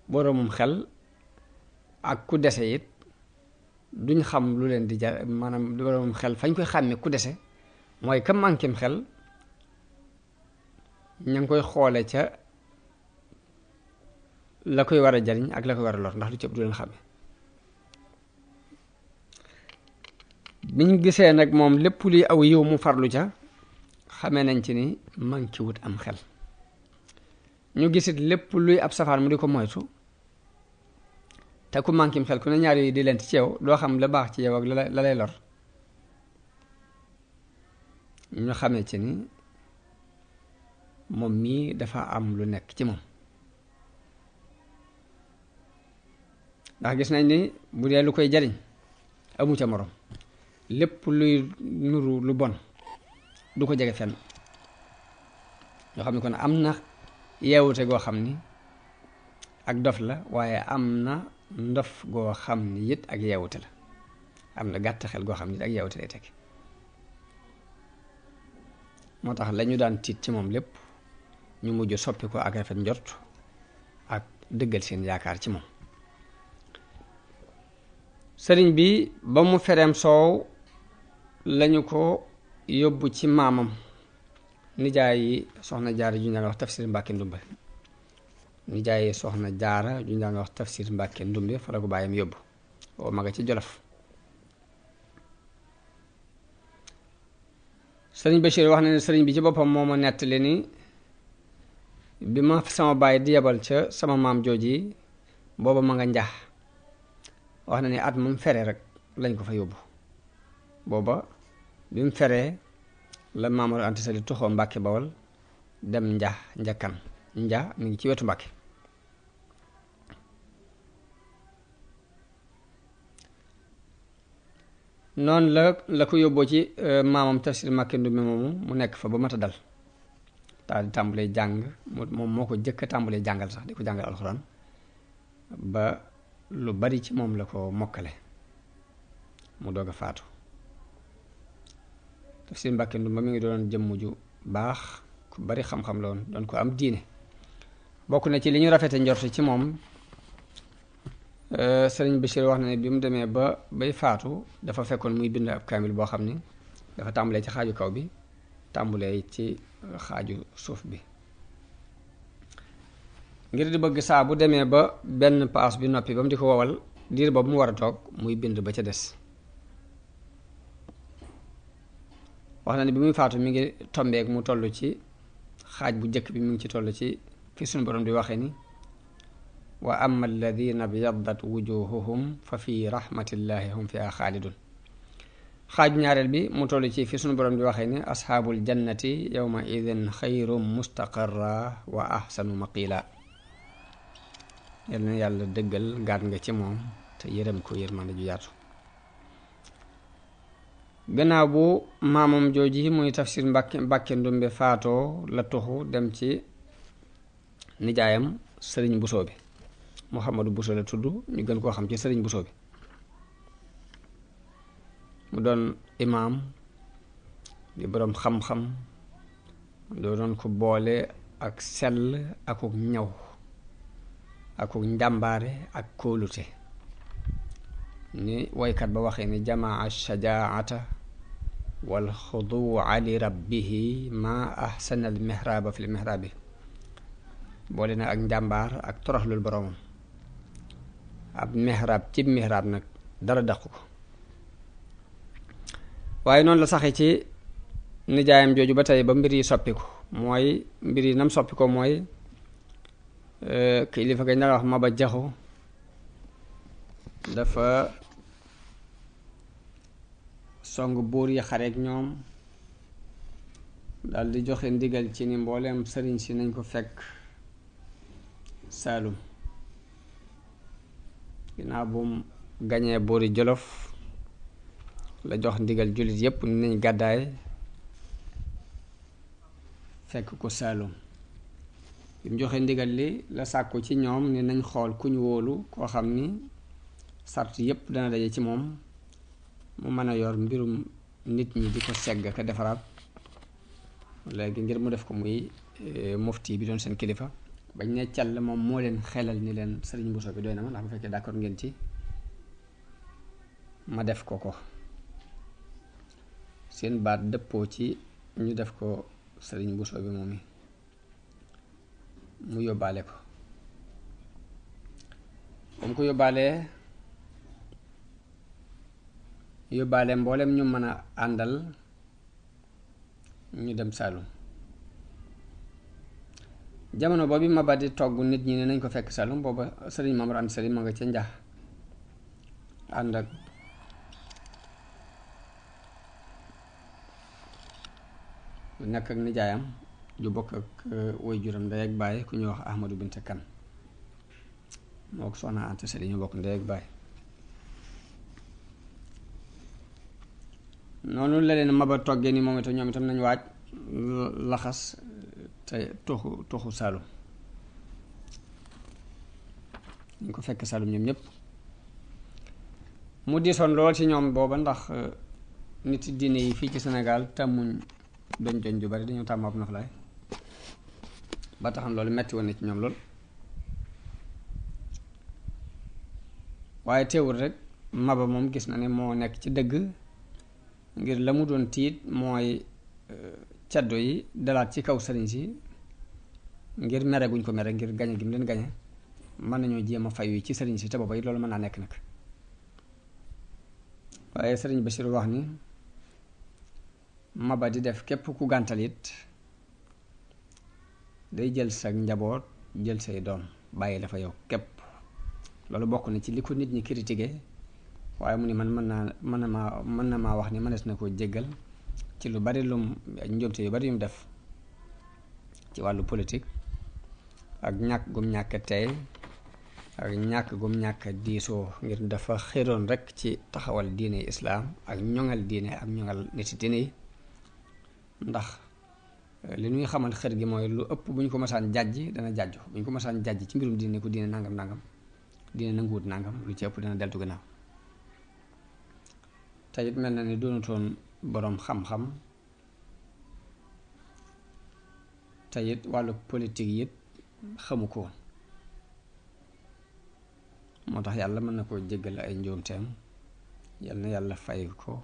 [SPEAKER 1] boroomum xel ak ku dese it duñ xam lu leen di jar maanaam boroomum xel fañ koy xàmme ku dese mooy ka mànkim xel ña ngi koy xoole ca la koy war a jariñ ak la koy war a lor ndax lu ci ëpp du leen xàmme biñ gisee nag moom lépp luy aw yiw mu farlu ca xamee nañ ci ni manki wut am xel ñu gisit lépp luy ab safaan mu di ko moytu te ku mankim xel ku ne ñaar yi di lent ci yow doo xam la baax ci yow ak la lay lor ñu xamee ci ni moom mii dafa am lu nekk ci moom ndax gis nañ ni bu dee lu koy jariñ amu ca morom lépp luy nuru lu bon du ko jege fenn ñoo xam ne kon am na yeewute goo xam ni ak dof la waaye am na ndof goo xam ni it ak yeewute la am na gàtt xel goo xam ni it ak yeewute lay teg moo tax lañu daan tiit ci moom lépp ñu mujj soppi ko ak rafet njort ak dëggal seen yaakaar ci moom sëriñ bi ba mu fereem soow lañu ko yóbbu ci maamam nijaay yi soxna jaara ju ñu daan wax tafsir Mbàkke Ndumbe nijaay yi soxna jaara ju ñu daan wax tafsir Mbàkke Ndumbe fa la ko bàyyam yóbbu oo maga ci Jolof. sëriñ Bachir wax na ne sëriñ bi ci boppam moo ma nettali ni bi ma sama baay di yebal ca sama maam jooji booba ma nga njax wax na ni at mu fere rek lañ ko fa yóbbu booba bi mu feree la Maamor Anta Sali tuxoo Mbàkke Bawol dem njakkan mi ngi ci wetu Mbàkke. noonu la ko yóbboo ci maamam tafsir Mbàkke Ndumbe moomu mu nekk fa ba mat a dal daal di tàmbalee jàng moom moo ko jëkk a tàmbalee jàngal sax di ko jàngal alxuraan ba lu bari ci moom la ko mokkale mu doog a faatu. tafsir Mbàkke Ndumbe mi ngi doon jëmm ju baax ku bari xam-xam la woon doon ko am diine bokk na ci li ñu rafete njort ci moom. sëriñ Bachir wax na ne bi mu demee bay faatu dafa fekkoon muy bind ab kaamil boo xam ni dafa tàmbalee ci xaaju kaw bi tàmbalee ci xaaju suuf bi ngir di bëgg saa bu demee ba benn paas bi noppi ba mu di ko wowal diir boobu mu war a toog muy bind ba ca des. wax na ne bi muy faatu mi ngi tombeek mu toll ci xaaj bu njëkk bi mi ngi ci toll ci fi suñu borom di waxee ni wa amma alladina byaddat wujuhuhum fa fi rahmatillahi hum fiha xaalidun. xaaju ñaareel bi mu toll ci fi sunu borom di waxee ne asxaabul jannati yawma idin xayrum mustaqarra wa ahsanu maqila. yal na yàlla dëggal gaat nga ci moom te yërëm ko yërmande ju yaatu. gannaaw bu maamam jooji muy tafsir Mbàkke Ndumbe faatoo la tuxu dem ci nijaayam sëriñ Busoo bi Muhammadu Buso la tudd ñu gën koo xam ci sëriñ Buso bi mu doon imaam di boroom xam-xam doo doon ko boole ak sell akuk ñaw akuk njàmbaare ak kóolute ni woykat ba waxee ni jamaa shajaata wal xuduwa li rabbihi ma ahsana al mihraaba fi l mihraabi boole na ak njàmbaar ak toroxlul boroomam. ab mihraab ci mihraab nag dara daqu ko waaye noonu la saxe ci nijaayam jooju ba tey ba mbir yi soppiku mooy mbir yi nam soppi ko mooy kilifa gañ daan wax Maba Jaxu dafa song buur yi xareek ñoom dal di joxe ndigal ci ni mbooleem sëriñ si nañ ko fekk Saalum ginnaaw bu mu gañee buuri Jolof la jox ndigal jullit yépp ni nañ gàddaay fekk ko Saalum bi mu joxe ndigal li la sàkku ci ñoom ni nañ xool ku ñu wóolu koo xam ni sart yépp dana daje ci moom mu mën a yor mbirum nit ñi di ko segg ka defaraat léegi ngir mu def ko muy mufti bi doon seen kilifa bañ ne càll moom moo leen xelal ni leen sëriñ Buso bi doy na ma ndax bu fekkee d'accord ngeen ci ma def ko seen baat dëppoo ci ñu def ko sëriñ Buso bi moom mu yóbbaale ko ba mu ko yóbbaale mboolem ñu mën a àndal ñu dem Saalum jamono boobu Maba di togg nit ñi ne nañ ko fekk Saalum booba sëriñ Maamor Anta Sali ma nga ca njax ànd ak nekk ak nijaayam ju bokk ak woy juram ndey ak baay ku ñuy wax Ahmadu Binte Kan moo ko soxna Anta Sali ñu bokk ndey ak baay noonu la leen Maba toggee ni moom itam ñoom itam nañ waaj laxas te toxu Saalum ñu ko fekk Saalum ñoom ñëpp mu diisoon lool ci ñoom booba ndax nit diine yi fii ci Sénégal tàmmuñ doñ ju bari dañoo tàmm ab noflaay ba taxam loolu metti woon na ci ñoom lool waaye teewul rek Maba moom gis na ne moo nekk ci dëgg ngir la mu doon tiit mooy caddo yi dalaat ci kaw sëriñ si ngir mere guñ ko mere ngir gañe gi mu leen gañe mën nañoo jéem a fayu ci sëriñ si te booba it loolu mën naa nekk nag waaye sëriñ Bachir wax ni Maba di def képp ku gàntal it day jël sa njaboot jël say doom bàyyi dafa yow képp loolu bokk na ci li ko nit ñi critiqué waaye mu ni man mën na maa wax ni mënees na koo jéggal ci lu bari lum njuumte yu bari yum def ci wàllu politique ak ñàkk gum ñàkk tey ak ñàkk gum ñàkk diisoo ngir dafa xéroon rekk ci taxawal diine islaam ak ñoŋal diine ak ñoŋal niti diine yi ndax li ñuy xamal xër gi mooy lu ëpp bu ñu ko masaan jàjj dana jàjju bu ñu ko masaan jàjj ci mbirum diine ko diine nangam nangam diine nanguwut nangam lu ci ëpp dana deltu gannaaw te it mel na ni doonutoon boroom xam-xam te it wàllu politique it xamu ko woon moo tax yàlla mën na koo jéggal ay njuumteem yal na yàlla fay ko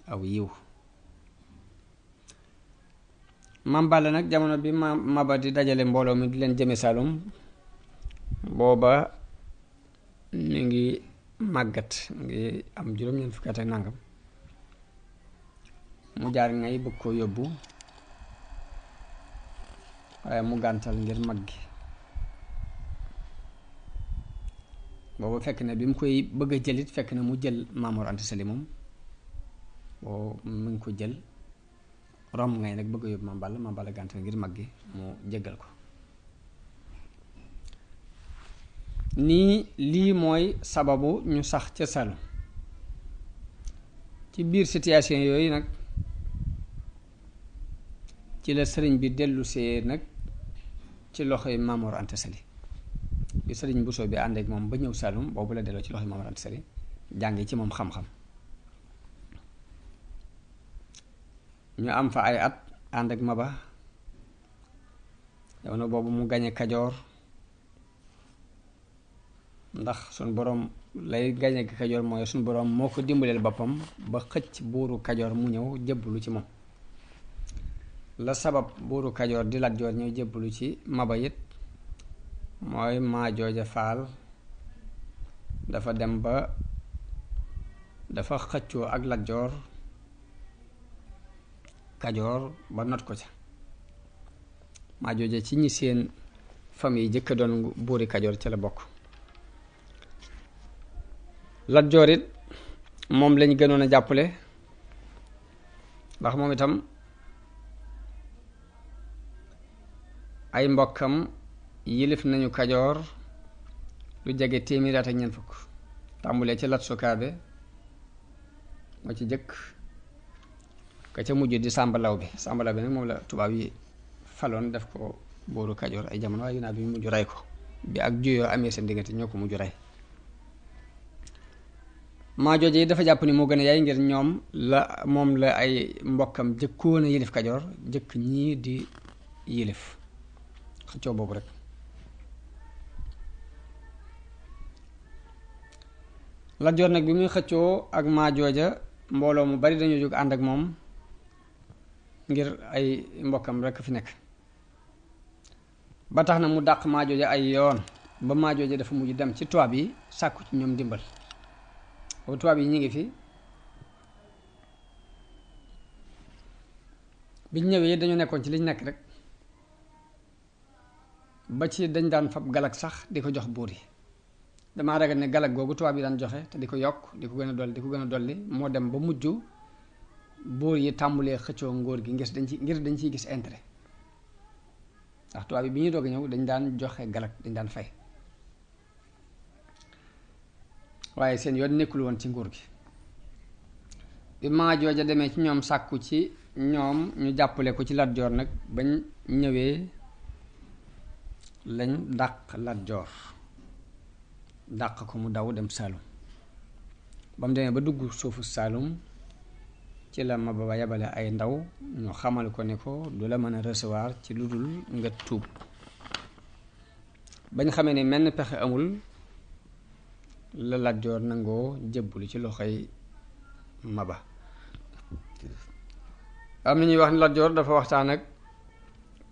[SPEAKER 1] aw yiw Maam Balla nag jamono bi Maba di dajale mbooloo mi di leen jëme Saalum booba mi ngi màggat mi ngi am juróom-ñeent fukki at ak nangam mu jaar ngay bëgg koo yóbbu waaye mu gàntal ngir mag gi booba fekk na bi mu koy bëgg a jëlit fekk na mu jël Maam Mor Anta Sali moom boo mu ngi ko jël romb ngay nag bëgg a yóbbu Maam Balla gàntal ngir mag gi mu jéggal ko nii lii mooy sababu ñu sax ca Saalum ci biir situation yooyu nag ci la sëriñ bi dellusee nag ci loxoy Maam Mor Anta Sali bi sëriñ Bousso bi ànd ak moom ba ñëw Saalum boobu la delloo ci loxoy Maam Mor Anta Sali jàngi ci moom xam-xam ñu am fa ay at ànd ak Maba jamono boobu mu gañe Kajoor ndax suñ boroom lay gañe Kajoor mooy suñ boroom moo ko dimbaleel boppam ba xëcc buuru Kajoor mu ñëw jébbalu ci moom la sabab buuru Kajoor di Lat Joor ñëw jébbalu ci Maba it mooy maa jooja faal dafa dem ba dafa xëccoo ak Lat Joor Kajoor ba not ko ca maa jooja ci ñi seen famille jëkk doon buuri Kajoor ca la bokk Lat Joor it moom lañ gënoon a jàppale ndax moom itam ay mbokkam yilif nañu Kajoor lu jege téeméeri at ak ñeent fukk tàmbulee ci Lat Sukaabe moo ci jëkk ka ca mujj di Sàmba Lawbe Sàmba Lawbe nag moom la tubaab yi faloon def ko buuru Kajoor ay jamono waaye ginnaaw bi mu mujj rey ko bi ak juyoo amee seen diggante ñoo ko mujj rey maa jooje dafa jàpp ni moo gën a yaay ngir ñoom la moom la ay mbokkam jëkkoon a yilif Kajoor jëkk ñii di yilif xëccoo boobu rek Lat Joor nag bi muy xëccoo ak maa jooja mbooloo mu bari dañoo jóg ànd ak moom ngir ay mbokkam rek fi nekk ba tax na mu dàq maa jooja ay yoon ba maa jooja dafa mujj dem ci tubaab yi sàkku ci ñoom dimbal boobu tubaab yi ñu ngi fi biñ ñëwee dañu nekkoon ci liñ nekk rek ba ci dañ daan fab galag sax di ko jox buur yi damaa ragal ne galag googu tubaab yi daan joxe te di ko yokk di ko gën a dolli di ko gën a dolli moo dem ba mujj buur yi tàmbulee xëccoo ngóor gi ngir dañ ciy gis intérêt ndax tubaab yi bi ñuy doog a ñëw dañ daan joxe galag dañ daan fay waaye seen yoon nekkul woon ci nguur gi bi maa jooja demee ci ñoom sàkku ci ñoom ñu jàppale ko ci Lat Joor nag bañ ñëwee lañ dàq Lat Joor dàq ko mu daw dem Saalum ba mu demee ba dugg suufu Saalum ci la Maba ba yabale ay ndaw ñu xamal ko ne ko du la mën a recevoir ci lu dul nga tuub bañ xamee ne menn pexe amul la Lat Joor nangoo jébbalu ci loxoy Maba. am na ñuy wax ne Lat Joor dafa waxtaan ak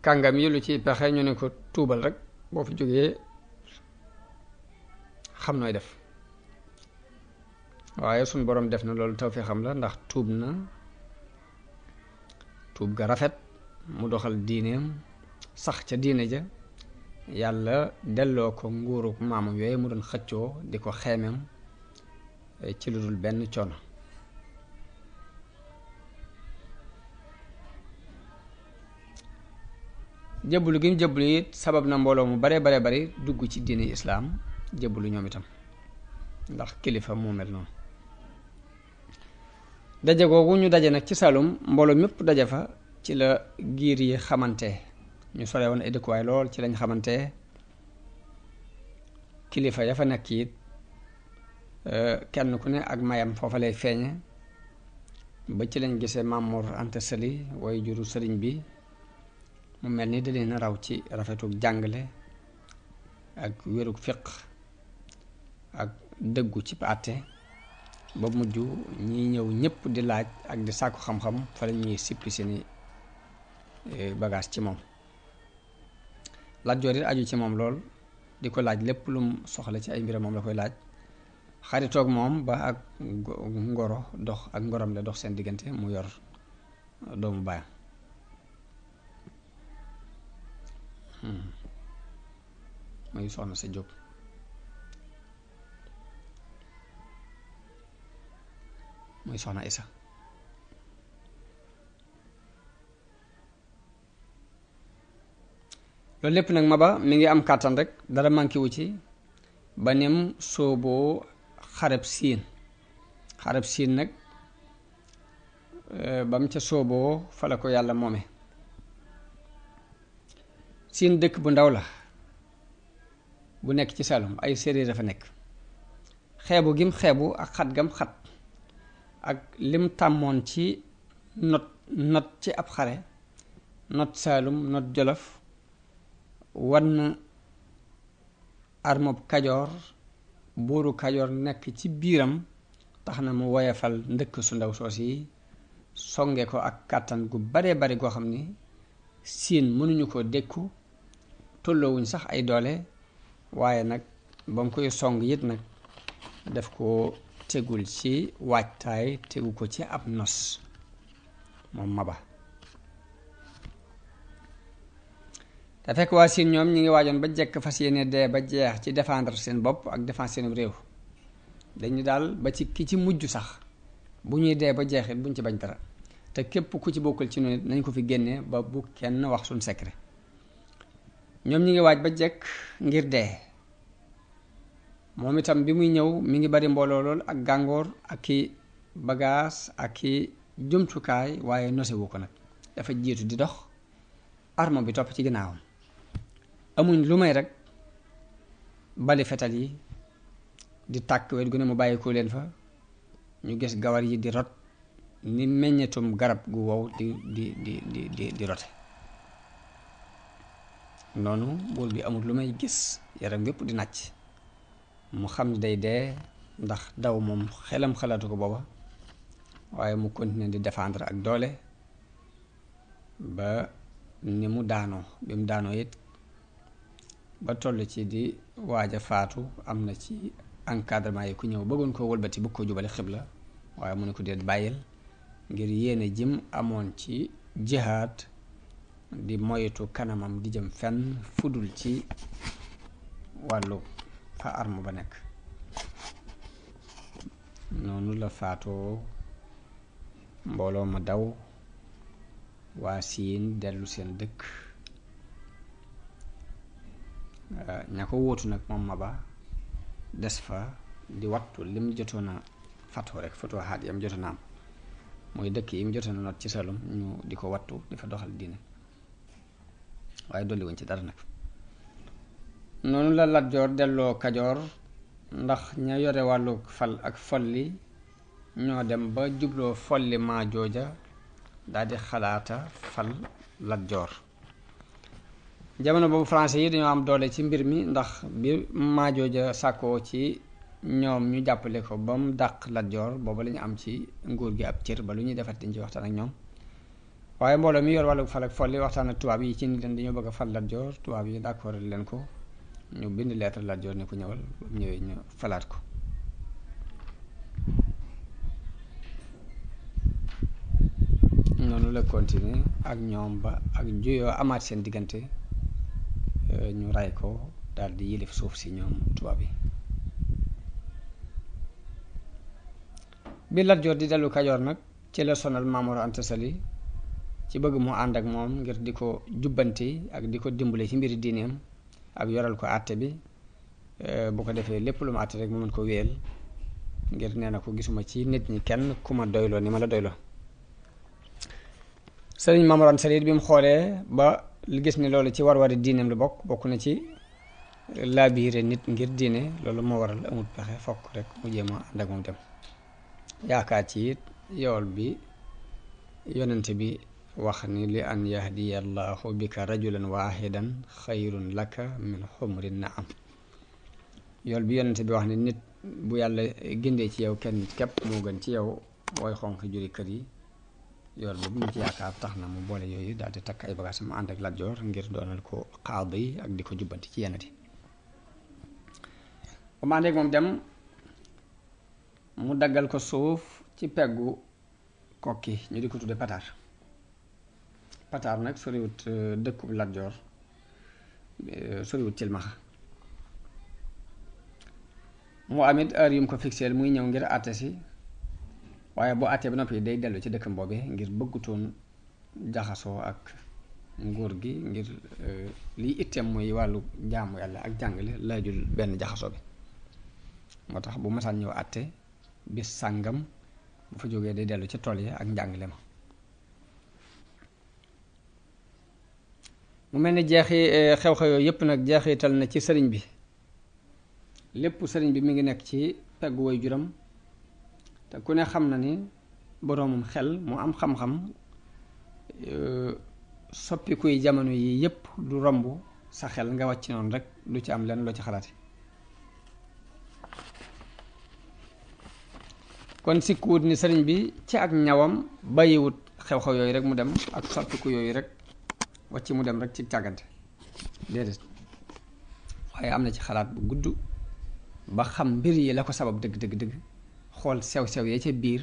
[SPEAKER 1] kàngam yi lu ci pexe ñu ne ko tuubal rek boo fi jógee xam nooy def. waaye suñ boroom def na loolu tawfeexam la ndax tuub na tuub ga rafet mu doxal diineem sax ca diine ja yàlla delloo ko nguuruk maamam yooyu mu doon xëccoo di ko xeemeem ci lu dul benn coono. jëbbulu gi mu jëbbulu it sabab na mbooloo mu bare bari dugg ci diine islaam jëbbulu ñoom itam ndax kilifa moo mel noonu. daje googu ñu daje nag ci Saalum mbooloo mépp daje fa ci la giir yi xamante ñu sore woon ay dëkkuwaay lool ci lañ xamante kilifa ya fa nekk it kenn ku ne ak mayam foofa lay feeñe ba ci lañ gisee Maam Mor Anta Sali way juru sëriñ bi mu mel ni da leen a raw ci rafetuk jàngale ak wérug fiq ak dëggu ci àtte ba mujj ñi ñëw ñëpp di laaj ak di sàkku xam-xam fa la ñuy sippi seeni bagage ci moom. Lat Joor it aju ci moom lool di ko laaj lépp lum soxla ci ay mbiram moom la koy laaj xaritoog moom ba ak ngoro dox ak ngorom la dox seen diggante mu yor doomu baayam. muy soxna sa Jóob muy soxna Isa. loolu lépp nag Maba mi ngi am kàttan rek dara manqué wu ci ba nim sooboo xareb siin nag ba mu ca sooboo fa la ko yàlla moome. siin dëkk bu ndaw la bu nekk ci Saalum ay séeréer dafa nekk xeebu gim xeebu ak xat gam xat ak lim tàmmoon ci not ci ab xare not Saalum not Jolof wann armob Kajoor buuru Kajoor nekk ci biiram tax na mu woyefal ndëkk su ndaw soos yi songe ko ak kàttan gu bare goo xam ni siin mënuñu ko dékku tolloowuñ sax ay doole waaye nag ba mu koy song it nag def ko tegul ci waajtaay tegu ko ci ab nos moom Maba. te fekk waa Siin ñoom ñi ngi waajoon ba jekk fas yéene dee ba jeex ci défendre seen bopp ak défendre seen réew dañu daal ba ci ki ci mujj sax bu ñuy dee ba jeexit buñ ci bañ dara te képp ku ci bokkul ci noonu nañ ko fi génnee ba bu kenn wax suñ secret. ñoom ñi ngi waaj ba jekk ngir dee moom itam bi muy ñëw mi ngi bari mbooloo lool ak gàngoor ak i bagaas ak i jumtukaay waaye nosewu ko nag dafa jiitu di dox arme bi topp ci ginnaawam amuñ lu may rek bali fetal yi di tàkk wet gu ne mu bàyyi ko leen fa ñu gis gawar yi di rot ni meññetum garab gu wow di rote noonu buur bi amul lu may gis yaram yépp di nàcc mu xam ni day dee ndax daw moom xelam xalaatu ko booba waaye mu continuer di défendre ak doole ba ni mu daanoo bi mu daanoo it ba toll ci di waaj a faatu am na ci encadrement yi ku ñëw bëggoon koo wëlbati bëgg ko jubale xibla waaye mu ne ko déet bàyyil ngir yéene jim amoon ci jihaad di moytu kanamam di jëm fenn fudul ci wàllu fa arme ba nekk. noonu la faatoo mbooloo ma daw waa Siin dellu seen dëkk ña ko wóotu nag moom Maba des fa di wattu lim jotoon a fatoo rek fatoo xaat yam jotoon a am mooy dëkk yi mu jotoon a not ci Saalum ñu di ko wattu di fa doxal diine waaye dolli wuñ ci dara nag. noonu la Lat Joor delloo Kajoor ndax ña yore wàllu fal ak folli ñoo dem ba jubloo folli maa jooja daldi xalaata fal Lat Joor. jamono boobu français yi dañoo am doole ci mbir mi ndax bi maa jooja sàkkoo ci ñoom ñu jàppale ko ba mu dàq Lat Joor booba la ñu am ci nguur gi ab cër ba lu ñuy defat dañ ci waxtaan ak ñoom waaye mbooloo mi yor wàllu fal ak folli waxtaan ak tubaab yi ci ni leen dañoo bëgg a fal Lat Joor tubaab yi d'accord leen ko ñu bind lettre Lat Joor ne ko ñëwal ba mu ñëwee ñu falaat ko noonu la continuer ak ñoom ba ak juyoo amaat seen diggante ñu ray ko daal di yilif suuf si ñoom tubaab yi bi Lat Joor di dellu Kajoor nag ci la sonal Maam Mor Anta Sali ci bëgg mu ànd ak moom ngir di ko jubbanti ak di ko dimbale ci mbiri diineem ak yoral ko àtte bi bu ko defee lépp lu ma àtte rek mu mën ko wéyal ngir nee na ko gisuma ci nit ñi kenn ku ma doyloo ni ma la doyloo sëriñ Maam Mor Anta Sali bi mu xoolee ba gis ni loolu ci war-wari diineem la bokk na ci laabiire nit ngir diine loolu moo waral amul pexe fokk rek mu jéem a ànd ak moom dem yaakaar ci it yool bi yonente bi wax ni li an yahdiya allahu bika rajulan wahidan xayrun laka min xumrin naam yool bi yonente bi wax ni nit bu yàlla gindee ci yow kenn nit képp moo gën ci yow booy xonq juri kër yi yool boobu mu ci yaakaar tax na mu boole yooyu daal di takk ay bagages mu ànd ak Lat Joor ngir doonal ko xaadi yi ak di ko jubbanti ci yenn di bu ma àndeek moom dem mu daggal ko suuf ci peggu kokki ñu di ko tudde Pataar Pataar nag soriwut dëkkub Lat Joor soriwut Cilmaxa mu amit heure yu mu ko fixeel muy ñëw ngir àtte si waaye boo àttee ba noppi day dellu ci dëkkam boobee ngir bëggutoon jaxasoo ak nguur gi ngir liy itteem muy wàllu jaamu yàlla ak jàngale laajul benn jaxasoo bi moo tax bu masaan ñëw àtte bis sàngam bu fa jógee day dellu ci tool yi ak njàngale ma mu mel ni jeexi xew-xew yooyu yépp nag jeexital na ci sëriñ bi lépp sëriñ bi mi ngi nekk ci peggu way juram te ku ne xam na ni boroomum xel mu am xam-xam soppikuy jamono yi yépp du romb sa xel nga wàcc noonu rek du ci am lenn loo ci xalaati kon sikkuwut ni sëriñ bi ci ak ñawam bàyyiwut xew-xew yooyu rek mu dem ak soppiku yooyu rek wàcc mu dem rek ci càggante déedéet waaye am na ci xalaat bu gudd ba xam mbir yi la ko sabab dëgg dëgg dëgg xool sew-sew ya ca biir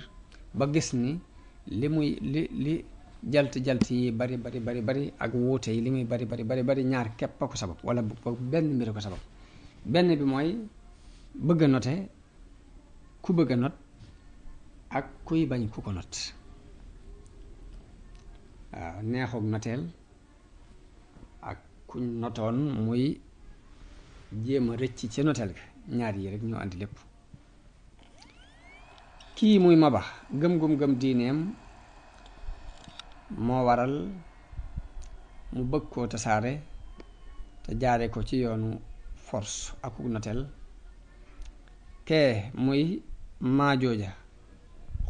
[SPEAKER 1] ba gis ni li jalt yi bari ak wuute yi li muy bari ñaar képp a ko sabab wala benn mbir a ko sabab benn bi mooy bëgg a note ku bëgg a not ak kuy bañ ku ko not waaw neexoog noteel ak kuñ notoon muy jéem a rëcc ci noteel ga ñaar yi rek ñoo andi lépp kii muy Maba gëm diineem moo waral mu bëgg koo tasaare te jaare ko ci yoonu force ak noteel kee muy Maajooja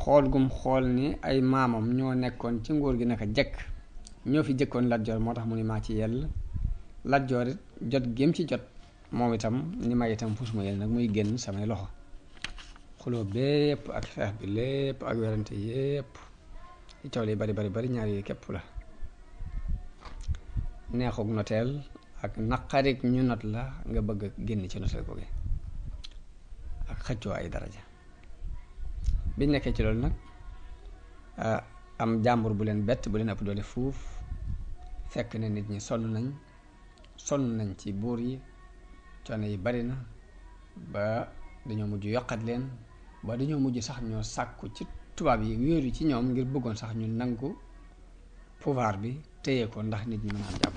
[SPEAKER 1] xool gum xool ni ay maamam ñoo nekkoon ci nguur gi naka jekk ñoo fi jëkkoon Lat Joor moo tax mu ni maa ci yell Lat Joor it jot gém ci jot moom itam ni ma itam fu suma yell nag muy génn samay loxo xuloo bépp ak xeex bi lépp ak werante yépp ci coow li bari ñaar yi képp la neexug noteel ak naqarik ñu not la nga bëgg a génn ci noteel googu ak xëccoo ay daraja biñ nekkee ci loolu nag am jàmbur bu leen bett bu leen ëpp doole fuuf fekk ne nit ñi sonn nañ ci buur yi coono yi bari na ba dañoo mujj yokkat leen ba dañoo mujj sax ñoo sàkku ci tubaab yi wéeru ci ñoom ngir bëggoon sax ñu nangu pouvoir bi téye ko ndax nit ñi mën a am jàmm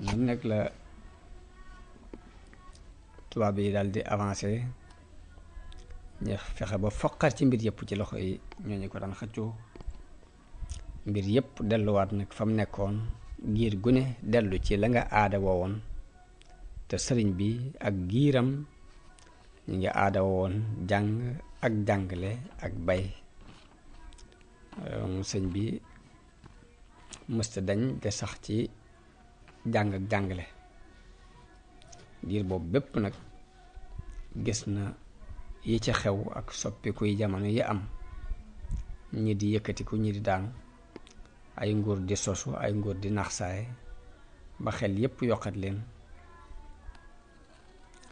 [SPEAKER 1] ñun nag la tubaab yi daal di avancé ñu fexe ba foqar ci mbir yëpp ci loxo yi ñooñu ko daan xëccoo mbir yëpp delluwaat nag fa mu nekkoon giir gu ne dellu ci la nga aada woowoon te sëriñ bi ak giiram ñu ngi aada woowoon jàng ak jàngale ak bay sëñ bi mësta dañ de sax ci jàng ak jàngale diir boobu bépp nag gis na yi ci xew ak soppiku yi jamono yi am, ñi di yëkkatiku ñi di daanu, ay nguur di sosu ay nguur di naxsaay ba xel yépp yokkat leen.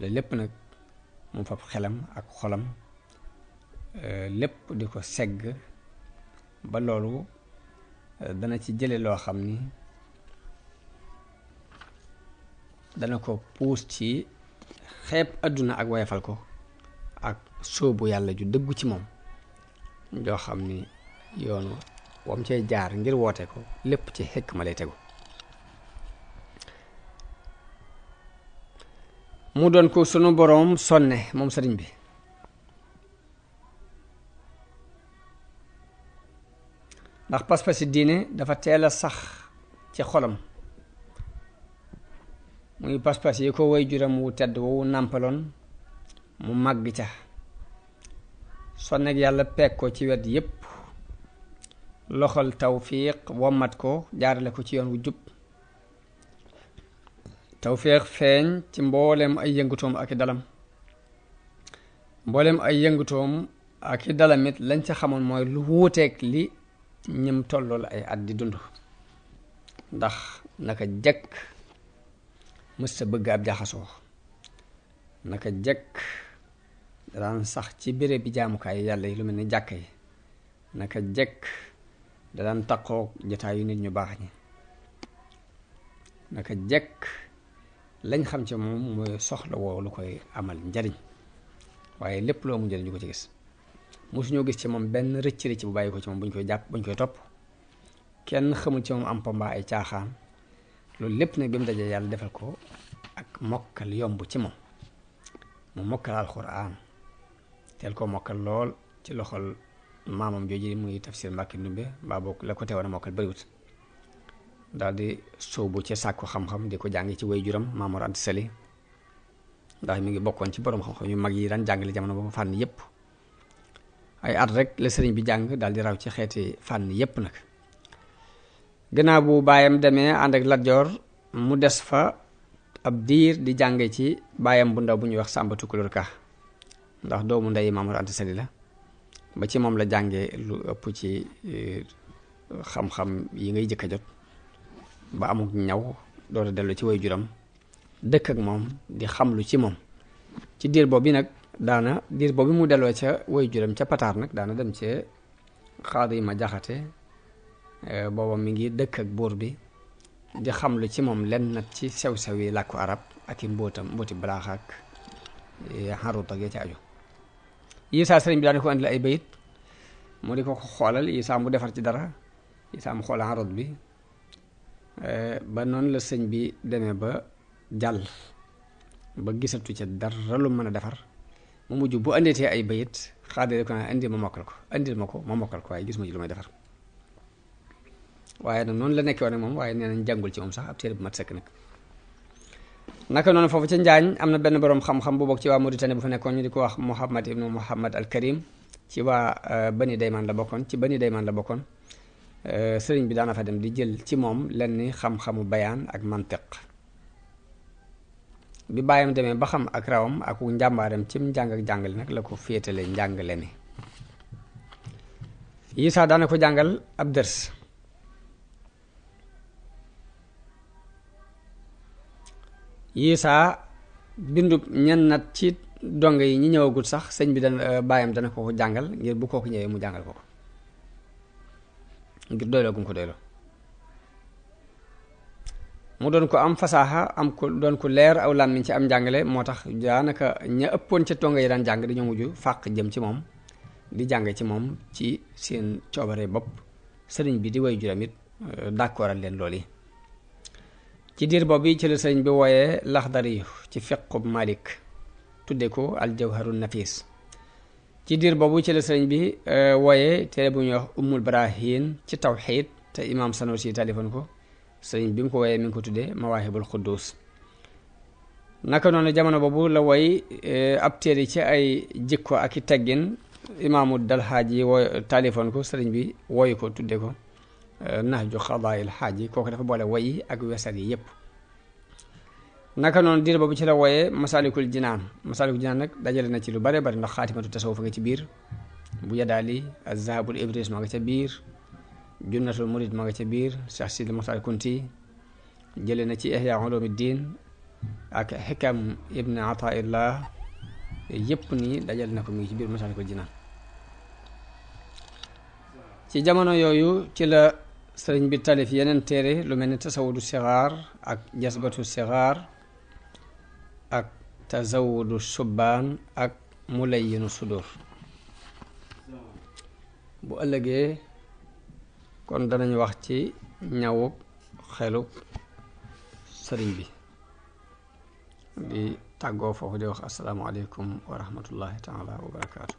[SPEAKER 1] loolu lépp nag mu fab xelam ak xolam lépp di ko segg ba loolu dana ci jële loo xam ni dana ko puus ci xeeb àdduna ak wayefal ko ak sóobu yàlla ju dëggu ci moom joo xam ni yoonu wam cay jaar ngir woote ko lépp ci xekk ma lay tegu. mu doon ko sunu boroom sonne moom sëriñ bi ndax pas-pasi diine dafa teel a sax ci xolam, muy pas-pas yi ko way juram wu tedd wu nàmpaloon mu màgg ca sonne ak yàlla peeg ko ci wet yépp, loxol tawfiq wommat ko jaarale ko ci yoon wu jub. tawfiq feeñ ci mboolem ay yëngutoom ak i dalam, mboolem ay yëngutoom ak i dalamit lañ ca xamoon mooy lu wuuteeg li ñim tollool ay at di dund, ndax naka jekk mës sa bëgg ab jaxasoo, naka jekk daan sax ci béréb bi jaamukaay yàlla yi lu mel ni jàkka yi, naka jekk da daan taqoog jotaayu nit ñu baax ñi, naka jekk lañ xam ci moom mooy soxla woo lu koy amal njariñ, waaye lépp loo mu njariñ ñu ko ci gis. mosuñoo gis ci moom benn rëcc bu bàyyi ko ci moom buñ koy jàpp buñ koy topp, kenn xamul ci moom am pamba ay caaxaan. loolu lépp nag bi mu dajee yàlla defal ko ak mokkal yomb ci moom, mu mokkal alxuraan teel ko mokkal lool ci loxol maamam jooju muy tafsir Mbàkke Ndumbe mbaa boog la ko teewoon a mokkal bariwut. daal di sóobu ci sàkku xam-xam di ko jàngi ci way juram Maamor Anta Sali, ndax mi ngi bokkoon ci borom xam-xam yu mag yi daan jàngale jamono boobu fànn yépp. ay at rek la sëriñ bi jàng daal di raw ci xeeti fànn yépp nag. gannaaw bu baayam demee ànd ak Lat Joor mu des fa ab diir di jànge ci baayam bu ndaw bu ñuy wax Sàmba Tukulóor Ka, ndax doomu ndey Maamor Anta Sali la, ba ci moom la jànge lu ëpp ci xam-xam yi ngay jëkk a jot ba amuk ñaw door a dellu ci way juram dëkk ak moom di xamlu ci moom. ci diir boobu nag diir boobu mu delloo ca way juram ca Pataar nag daana dem ci Xaadi Ma Jaxate, booba mi ngi dëkk ak buur bi di xamlu ci moom lenn nag ci sew-sew yi làkku arab ak i mbooti balaax ak xarut ak ya ci aju. Isaa sëriñ bi daana ko andil ay bayit mu di ko xoolal, Isaa mu defar ci dara, Isaa mu xoolal xarut bi ba noonu la sëñ bi demee ba jàll ba gisatu ca dara lu mën a defar, mu mujj bu andeetee ay bayit xaadire ko naa indi ma mokkal ko, andil ma ko ma mokkal ko, waaye gis ma ci lu may defar. waaye nag noonu la nekkee woon moom, waaye nee nañ jàngul ci moom sax ab téere bu mat sëkk nag. naka noonu foofu ca Njaañ am na benn boroom xam-xam bu bokk ci waa Mauritanie bu fa nekkoon ñu di ko wax Muhammad ibnu Muhammad al Karim, ci waa Bani Daymaan la bokkoon, sëriñ bi daana fa dem di jël ci moom lenn xam-xamu bayaan ak mantiq. bi bàyyam demee ba xam ak rawam ak njàmbaaram cim njàng ak jàngale nag la ko féetale njàngale mi. Isaa daana ko jàngal ab dërs, Isaa bindub ñennat ci donge yi ñi ñëwagul sax sëñ bi bàyyam dana ko jàngal ngir bu kooku ñëwee mu jàngal ko ngir doyloo gum ko doyloo. mu doon ko am fasaaxa doon ko leer aw làmmiñ ci am njàngale, moo tax daanaka ña ëppoon ca tonga yi daan jàng dañoo mujj fàq jëm ci moom di jàng ci moom ci seen coobare bopp. sëriñ bi di way juram it d'accordal leen loolu yi. ci diir boobu ci la sëriñ bi wooyee Laxdari ci fiqub Malik tudde ko aljawharun nafis. ci diir boobu ci la sëriñ bi wooyee téere bu ñuy wax Ummul Barahin ci tawxiid te imaam Sanusi talifoon ko, sëriñ bi mu ko wooyee mi ngi ko tuddee Mawaahibul Quddus. naka noonu jamono boobu la woy ab téere ci ay jikko ak i teggin, imaamu Dalxaaj yi talifoon ko, sëriñ bi wooyu ko tudde ko Nahju Qadaa'il Haaj yi. kooku dafa boole woy ak wesar yi yépp. naka noonu diir boobu ci la wooyee Masaalikul Jinaan nag dajale na ci lu bare bari ndax xaatimatu tasawuf nga ci biir bu Yadaali az-Zahabul Ibris ma nga ca biir Junnatul Murid ma nga ca biir Cheikh Sidi Moxtaar Kunti jële na ci Ihya Ulumuddin ak Xikam Ibn Ataillah yépp nii dajale na ko mi ngi ci biir Masaalikul Jinaan ci jamono yooyu ci la sëriñ bi talif yeneen téere lu mel ni tasawudu sixaar ak jasbatu sixaar ak tazawudu subbaan ak mulayyinu sudur bu ëllëgee kon danañ wax ci ñawub xelub sëriñ bi di tàggoo foofu di wax assalaamu aleykum wa rahmatullahi taala wa barakaatu